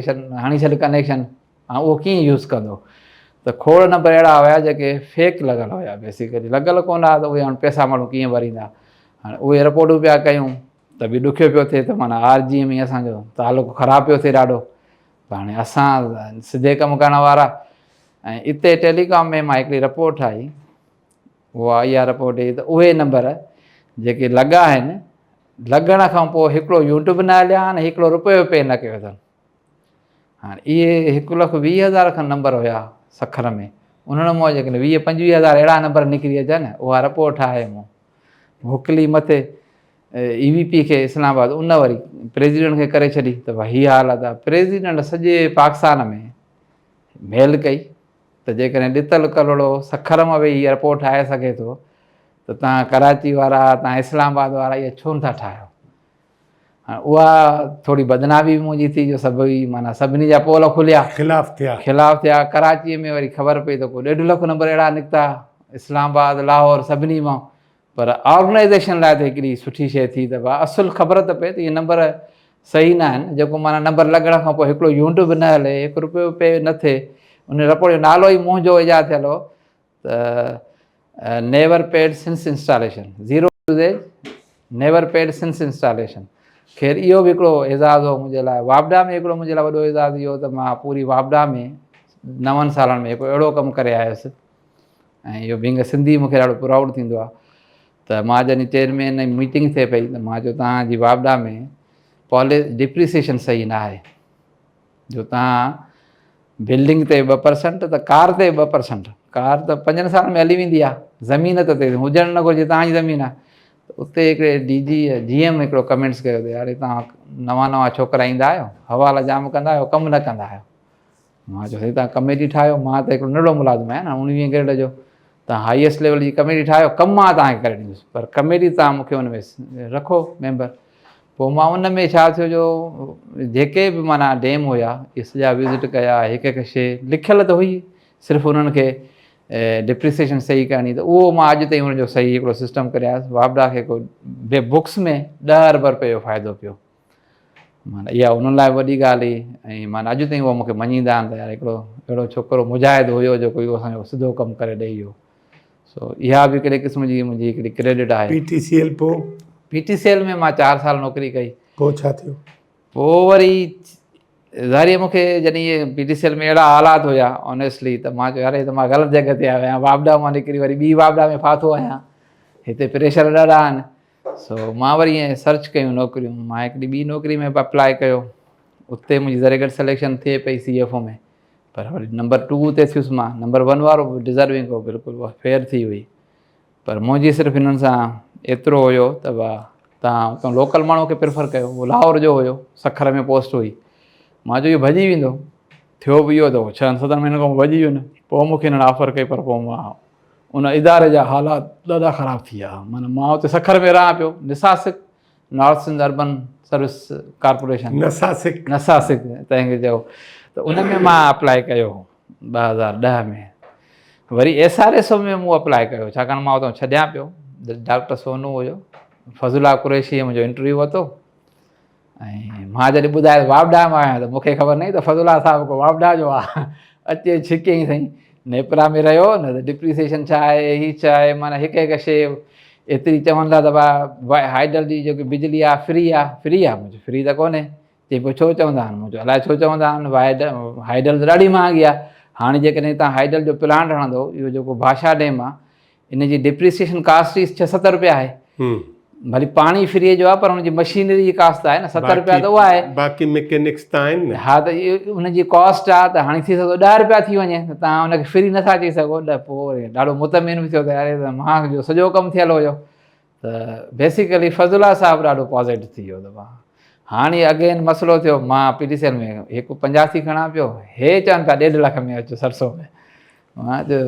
هڻي ڇڏ ڪنيڪشن هاڻ اهو ڪيئن يوز ڪندو ته کوڙ نمبر اهڙا هيا جيڪي فيڪ لڳل هيا بيسيڪلي لڳل ڪونه هئا ته اهي هاڻ پئسا ماڻهو ڪيئن ڀريندا هاڻ اهي رپورٽون پيا ڪيون ته به ڏکيو پيو ٿئي ته معنيٰ آر جي ۾ اسانجو تعلق خراب پيو ٿئي ڏاڍو ته هاڻي اسان سڌي ڪم ڪرڻ وارا ۽ اتي ٽيليڪام ۾ مان هڪڙي رپورٽ ٺاهي اها اها رپورٽ هئي ته اهي نمبر جيڪي لڳا آهن لڳڻ کان پوء هڪڙو يونٽ به نه هليا آهن هڪڙو روپيو پي نه ڪيو اٿن هاڻي اهي 1,20,000 کن نمبر هيا سکر ۾ انهن مان جيڪڏهن ويهه پنجويهه هزار اهڙا نمبر نڪري اچن اها رپورٽ ٺاهي مون موڪلي مٿي اي وي پي کي اسلام آباد ان وري پريزيڊنٽ کي ڪري ڇڏي ته ڀاء هي حالت آهي پريزيڊنٽ سڄي پاڪستان ۾ ميل ڪئي ته جيڪڏهن ڏتل ڪلهوڙو سکر مان ويهي هيء رپورٽ ٺاهي سگهي ٿو ته توهان ڪراچي وارا توهان اسلام آباد وارا اها ڇو نٿا ٺاهيو؟ هاڻي اها ٿوري بدنامي به منهنجي ٿي جو سڀئي معنيٰ سڀني جا پول کليا. خلاف ٿيا. خلاف ٿيا. ڪراچيء ۾ وري خبر پئي ته ڪو ڏيڍ لک نمبر اهڙا نڪتا اسلام آباد لاهور سڀني مان پر آرگنائيزيشن لاء ته هڪڙي سٺي شيء ٿي ته ڀاء اصل خبر ته پئي ته اهي نمبر صحيح نه آهن جيڪو معنيٰ نمبر لڳڻ کان پوء هڪڙو يونٽ به نه هلي هڪ روپيو به پي نه ٿئي ان رپورٽ جو نالو ئي منهنجو ايجاد ٿيل هو ته never paid since installation zero usage never paid since installation خير اهو به هڪڙو اعزاز هو منهنجي لاء واپڊا ۾ هڪڙو منهنجي لاء وڏو اعزاز اهو ته مان پوري واپڊا ۾ نون سالن ۾ هڪ اهڙو ڪم ڪري آيس ۽ اهو بينگ سنڌي مونکي ڏاڍو پرائوڊ ٿيندو آهي ته مان جڏهن چيئرمين ۽ ميٽنگ ٿئي پئي ته مان چيو توهان جي واپڊا ۾ پالي ڊپريسيشن صحيح نه آهي جو توهان بلڊنگ تي 2% ته ڪار تي 2% ڪار ته پنجن سالن ۾ هلي ويندي آهي زمين ته هجڻ نه گهرجي توهان جي زمين آهي ته ته اتي هڪڙي ڊي جي جي ايم هڪڙو ڪمينٽس ڪيو ته يار توهان نوان نوان ڇوڪرا ايندا آهيو حوالا جام ڪندا آهيو ڪم نه ڪندا آهيو. مان چيو سائين توهان ڪميٽي ٺاهيو مان ته هڪڙو ننڍڙو ملازم آهيان نه اڻويهين گريڊ جو توهان هائيسٽ ليول جي ڪميٽي ٺاهيو ڪم مان توهان کي ڪري ڏيندس پر ڪميٽي توهان مون کي ان ۾ رکو ميمبر. پوء مان ان ۾ ڇا ٿيو جو جيڪي به معنيٰ ڊيم هيا اهي سڄا وزٽ ڪيا هڪ هڪ شيء لکيل ته هئي صرف انهن کي ڊپريسيشن صحيح ڪرڻي ته اهو مان اڄ تائين ان جو صحيح هڪڙو سسٽم ڪري آيس واپڊا کي ڪو بڪس ۾ 10 ارب روپيه جو فائدو پيو معنيٰ اها انهن لاء وڏي ڳالهه هئي ۽ معنيٰ اڄ تائين اهو مونکي مڃيندا آهن ته يار هڪڙو اهڙو ڇوڪرو مجاهد هيو جيڪو اهو اسانجو سڌو ڪم ڪري ڏئي ويو سو اها به هڪڙي قسم جي منهنجي هڪڙي ڪريڊٽ آهي. پي ٽي سي ايل پوء؟ پي ٽي سي ايل ۾ مان 4 سال نوڪري ڪئي. پوء ڇا ٿيو؟ پوء وري ظاهري مون کي جڏهن اهي پي ٽي سي ايل ۾ اهڙا حالات هيا آنيسٽلي ته مان چيو يار هي ته مان غلط جڳهه تي آيو آهيان واپڊا مان نڪري وري ٻي واپڊا ۾ ڦاٿو آهيان هتي پريشر ڏاڍا آهن سو مان وري ائين سرچ ڪيون نوڪريون مان هڪڙي ٻي نوڪري ۾ به اپلاء ڪيو اتي منهنجي ذري گهٽ سليڪشن ٿئي پئي سي ايف او ۾ پر وري نمبر ٽو تي ٿيس مان نمبر ون وارو به ڊزرونگ هو بلڪل اها فيئر ٿي هئي پر منهنجي صرف هنن سان ايترو هيو ته با تان اتان لوڪل ماڻهو کي پريفر ڪيو هو لاهور جو هيو سکر ۾ پوسٽ هئي مان چيو اهو ڀڄي ويندو ٿيو به اهو ته ڇهن ستن مهينن کان ڀڄي ويو نه پوء مون کي هنن آفر ڪئي پر پوء مان ان اداري جا حالات ڏاڍا خراب ٿي ويا معنيٰ مان اتي سکر ۾ رهان پيو نساسڪ north Sindh urban service corporation نساسڪ نساسڪ تنهن کي چئو ته ان ۾ مان اپلاء ڪيو هو 2010 ۾ وري ايس آر ايس او ۾ مون اپلاء ڪيو ڇاڪاڻ مان اتان ڇڏيان پيو ڊاڪٽر سونو هيو فضل الله قريشي منهنجو انٽرويو ورتو ۽ مان جڏهن ٻڌايو واپڊا مان آهيان ته مونکي خبر نه ته فضل الله صاحب کو واپڊا جو آهي اچي ڇڪيائين سائين نيپرا ۾ رهيو نه ته ڊپريسيشن ڇا آهي هي ڇا آهي معنيٰ هڪ هڪ شيء ايتري چون ٿا ته ڀاء هائيڊل جي جيڪي بجلي آهي فري آهي فري آهي منهنجو فري ته ڪونهي چئي پوء ڇو چوندا آهن منهنجو الائي ڇو چوندا آهن هائيڊل ته ڏاڍي مهانگي آهي هاڻي جيڪڏهن تان هائيڊل جو پلانٽ هڻندو اهو جيڪو ڀاشا ڊيم آهي ان جي ڊپريسيشن ڪاسٽ ئي ڇهه ست روپيا آهي ڀلي پاڻي فري جو آهي پر ان جي مشينري جي ڪاسٽ آهي نه 70 روپيا ته اها آهي باقي مڪينڪس ته آهن نه ها ته ان جي ڪاسٽ آهي ته هاڻي ٿي سگهو 10 روپيا ٿي وڃي ته تان ان کي فري نٿا چئي سگهو ته پوء وري ڏاڍو مطمئن به ٿيو ته يار مان جو سڄو ڪم ٿيل هيو ته بيسيڪلي فضل الله صاحب ڏاڍو پازيٽو ٿي ويو ته هاڻي اگين مسئلو ٿيو مان پي ٽي سي ايل ۾ هڪ 85 کڻان پيو هي چون پيا 1.5 لک ۾ اچو سرسو ۾ مان چيو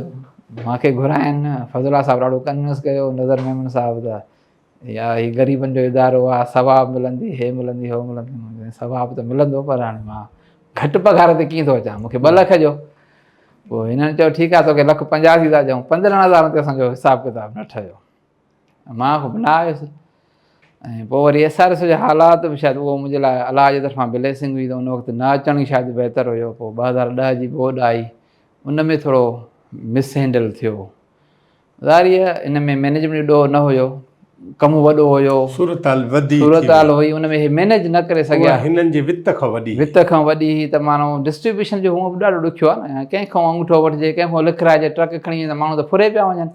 مان کي گهرائن فضل الله صاحب ڏاڍو ڪنوينس ڪيو نظر ميمڻ صاحب ته يا هي غريبن جو ادارو آهي ثواب ملندي هي ملندي هو ملندي ثواب ته ملندو پر هاڻي مان گهٽ پگهار تي ڪيئن ٿو اچان مونکي 2 لک جو پوء هنن چيو ٺيڪ آهي توکي لک 85 ٿا ڏيون 15000 تي اسانجو حساب ڪتاب نه ٺهيو مان خو نه آيس ۽ پوء وري ايس آر ايس جا حالات به شايد اهو منهنجي لاء الله جي طرفان بليسنگ هئي ته ان وقت نه اچڻ ئي شايد بهتر هيو پوء 2010 جي ٻوڏ آئي ان ۾ ٿورو مس هينڊل ٿيو ظاهري ان ۾ مينيجمينٽ جو ڏوهه نه هيو ڪم وڏو هيو صورتحال وڌي صورتحال هئي ان ۾ هي مينيج نه ڪري سگهيا هنن جي وت کان وڏي وت کان وڏي هئي ته ماڻهو ڊسٽريبيوشن جو هونء به ڏاڍو ڏکيو آهي نه ڪنهن کان انگوٺو وٺجي ڪنهن کان لکرائجي ٽرڪ کڻي وڃي ته ماڻهو ته ڦري پيا وڃن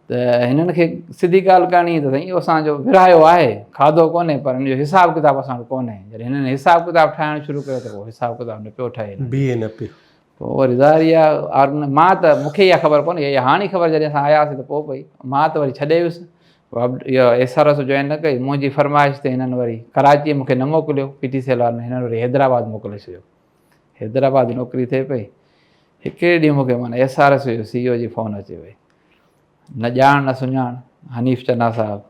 ته هنن کي سڌي ڳالهه ڪرڻي ته سائين اهو اسان جو ورهايو آهي کاڌو ڪونهي پر ان جو حساب ڪتاب اسان وٽ ڪونهي جڏهن هنن حساب ڪتاب ٺاهڻ شروع ڪيو ته پوء حساب ڪتاب نه پيو ٺهي بيهي نه پيو پوء وري ظاهري آهي مان ته مون کي اها خبر ڪونهي اها هاڻي خبر جڏهن اسان آياسين ته پوء پئي مان ته وري ڇڏي ويس اها ايس آر ايس جوائن نه ڪئي منهنجي فرمائش تي هنن وري ڪراچيء مون کي نه موڪليو پي ٽي سي ايل وارن هنن وري حيدرآباد موڪلي ڇڏيو حيدرآباد نوڪري ٿئي پئي هڪڙي ڏينهن مون کي معنيٰ ايس آر ايس جو سي او جي فون اچي وئي نه ڄاڻ نه سڃاڻ حنيف چنا صاحب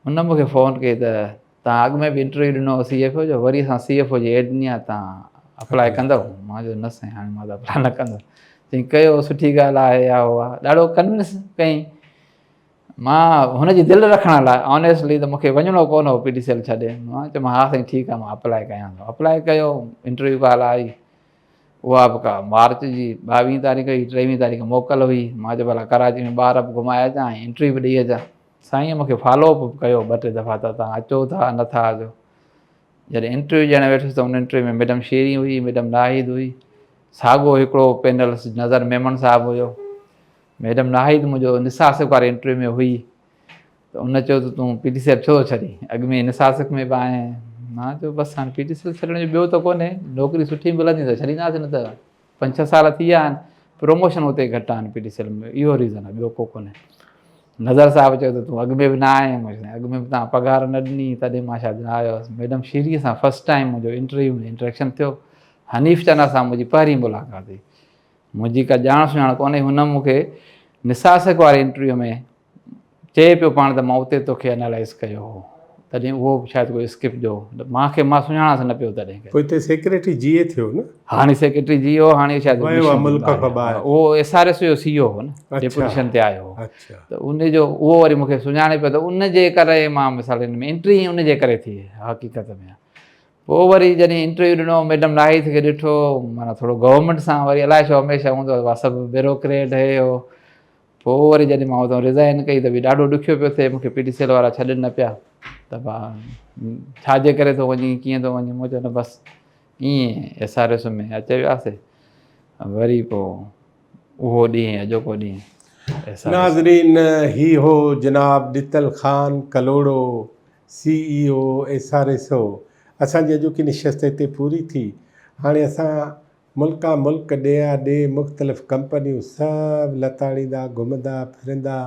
ان مون کي فون ڪئي ته تان اڳ ۾ به انٽرويو ڏنو هو سي ايف او جو وري اسان سي ايف او جي ايڊ ڏني آهي تان اپلاء ڪندو مان چيو نه سائين هاڻي مان ته اپلاء نه ڪندس چئي ڪيو سٺي ڳالهه آهي يا هو آهي ڏاڍو ڪنوينس ڪئي مان هن جي دل رکڻ لاء آنيسٽلي ته مونکي وڃڻو ڪونه هو پي ٽي سي ايل ڇڏي مان چيم ها سائين ٺيڪ آهي مان اپلاء ڪيان ٿو اپلاء ڪيو انٽرويو ڪال آئي اها به ڪا مارچ جي 22 تاريخ هئي 23 تاريخ موڪل هئي مان چيو ڀلا ڪراچي ۾ ٻار به گهمائي اچان ۽ انٽرويو به ڏئي اچان سائين مونکي فالو اپ به ڪيو ٻه ٽي دفعا ته تان اچو ٿا نٿا اچو جڏهن انٽرويو ڏيڻ ويٺس ته ان انٽرويو ۾ ميڊم شيرين هئي ميڊم ناهيد هئي ساڳو هڪڙو پينل نظر ميمڻ صاحب هيو ميڊم ناهيد منهنجو نساسڪ واري انٽرويو ۾ هئي ته ان چيو ته تون پي ٽي سي ايل ڇو ٿو ڇڏين اڳ ۾ نساسڪ ۾ به آهين مان چيو بس هاڻي پي ٽي سي ايل ڇڏڻ جو ٻيو ته ڪونهي نوڪري سٺي ملندي ته ڇڏينداسين نه ته پنج ڇهه سال ٿي ويا آهن پروموشن اتي گهٽ آهن پي ٽي سي ايل ۾ اهو ريزن آهي ٻيو ڪو ڪونهي. نظر صاحب چيو ته تون اڳ ۾ به نه آئين مون چيو اڳ ۾ به توهان پگهار نه ڏني تڏهن مان شايد نه آيو هوس ميڊم شيريء سان فرسٽ ٽائيم منهنجو انٽرويو ۾ انٽريڪشن ٿيو حنيف چنا سان منهنجي پهرين ملاقات ٿي منهنجي ڪا ڄاڻ سڃاڻ ڪونهي هن مون کي نساسڪ واري انٽرويو ۾ چئي پيو پاڻ ته مان اتي توکي انالائز ڪيو هو تڏهن اهو به شايد ڪو اسڪپ جو مان کي مان سڃاڻانس نه پيو تڏهن پوء هتي سيڪريٽري جي اي ٿيو نه؟ هاڻي سيڪريٽري جي او هاڻي شايد ويو آهي ملڪ کان ٻاهر. اهو ايس آر ايس جو سي او هو نه ڊپوٽيشن تي آيو هو ته ان جو اهو وري مون کي سڃاڻي پيو ته ان جي ڪري مان مثال ان ۾ انٽري ان جي ڪري ٿي حقيقت ۾ پوء وري جڏهن انٽرويو ڏنو ميڊم ناهيد کي ڏٺو معنيٰ ٿورو گورنمينٽ سان وري الائي ڇو هميشه هوندو آهي سڀ بيروڪريٽ هي هو پوء وري جڏهن مان اتان ريزائن ڪئي ته به ڏاڍو ڏکيو پيو ٿئي مونکي پي ٽي سي ايل وارا ڇڏن نه پيا ته ڀا ڇا جي ڪري ٿو وڃين ڪيئن ٿو وڃين مون چيو نه بس ائين ايس آر ايس ۾ اچي وياسي وري پوء اهو ڏينهن اڄوڪو ڏينهن ايس آر ايس. ناظرين هي هو جناب Dital Khan Kalhoro C E O S R S O اسان جي اڄوڪي نشست هتي پوري ٿي هاڻي اسان ملڪان ملڪ ڏيهان ڏيهه مختلف ڪمپنيون سڀ لتاڙيندا گهمندا ڦرندا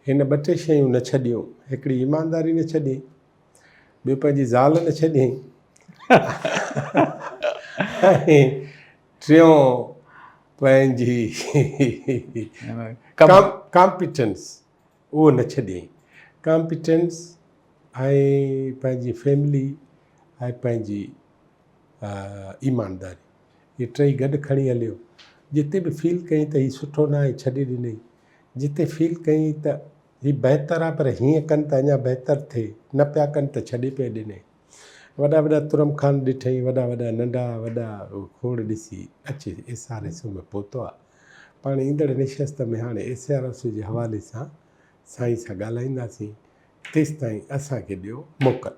هن ٻه ٽي شيون نه ڇڏيون هڪڙي ايمانداري نه ڇڏي ٻيو پنهنجي زال نه ڇڏيائين ۽ ٽيون پنهنجي ڪامپيٽنس اهو نه ڇڏيائين ڪامپيٽنس ۽ پنهنجي فيملي ۽ پنهنجي ايمانداري اهي ٽئي گڏ کڻي هليو. جتي به فيل ڪيائين ته هي سٺو ناهي ڇڏي ڏنائين. جتي فيل ڪيائين ته هي بهتر آهي پر هيئن ڪن ته اڃا بهتر ٿئي، نه پيا ڪن ته ڇڏي پئي ڏنائين. وڏا وڏا ترم خان ڏٺائين، وڏا وڏا ننڍا وڏا کوڙ ڏسي اچي ايس آر ايس او ۾ پهتو آهي. پاڻ ايندڙ نشست ۾ هاڻي ايس آر ايس او جي حوالي سان سائين سان ڳالهائينداسين. تيستائين اسان کي ڏيو موڪل.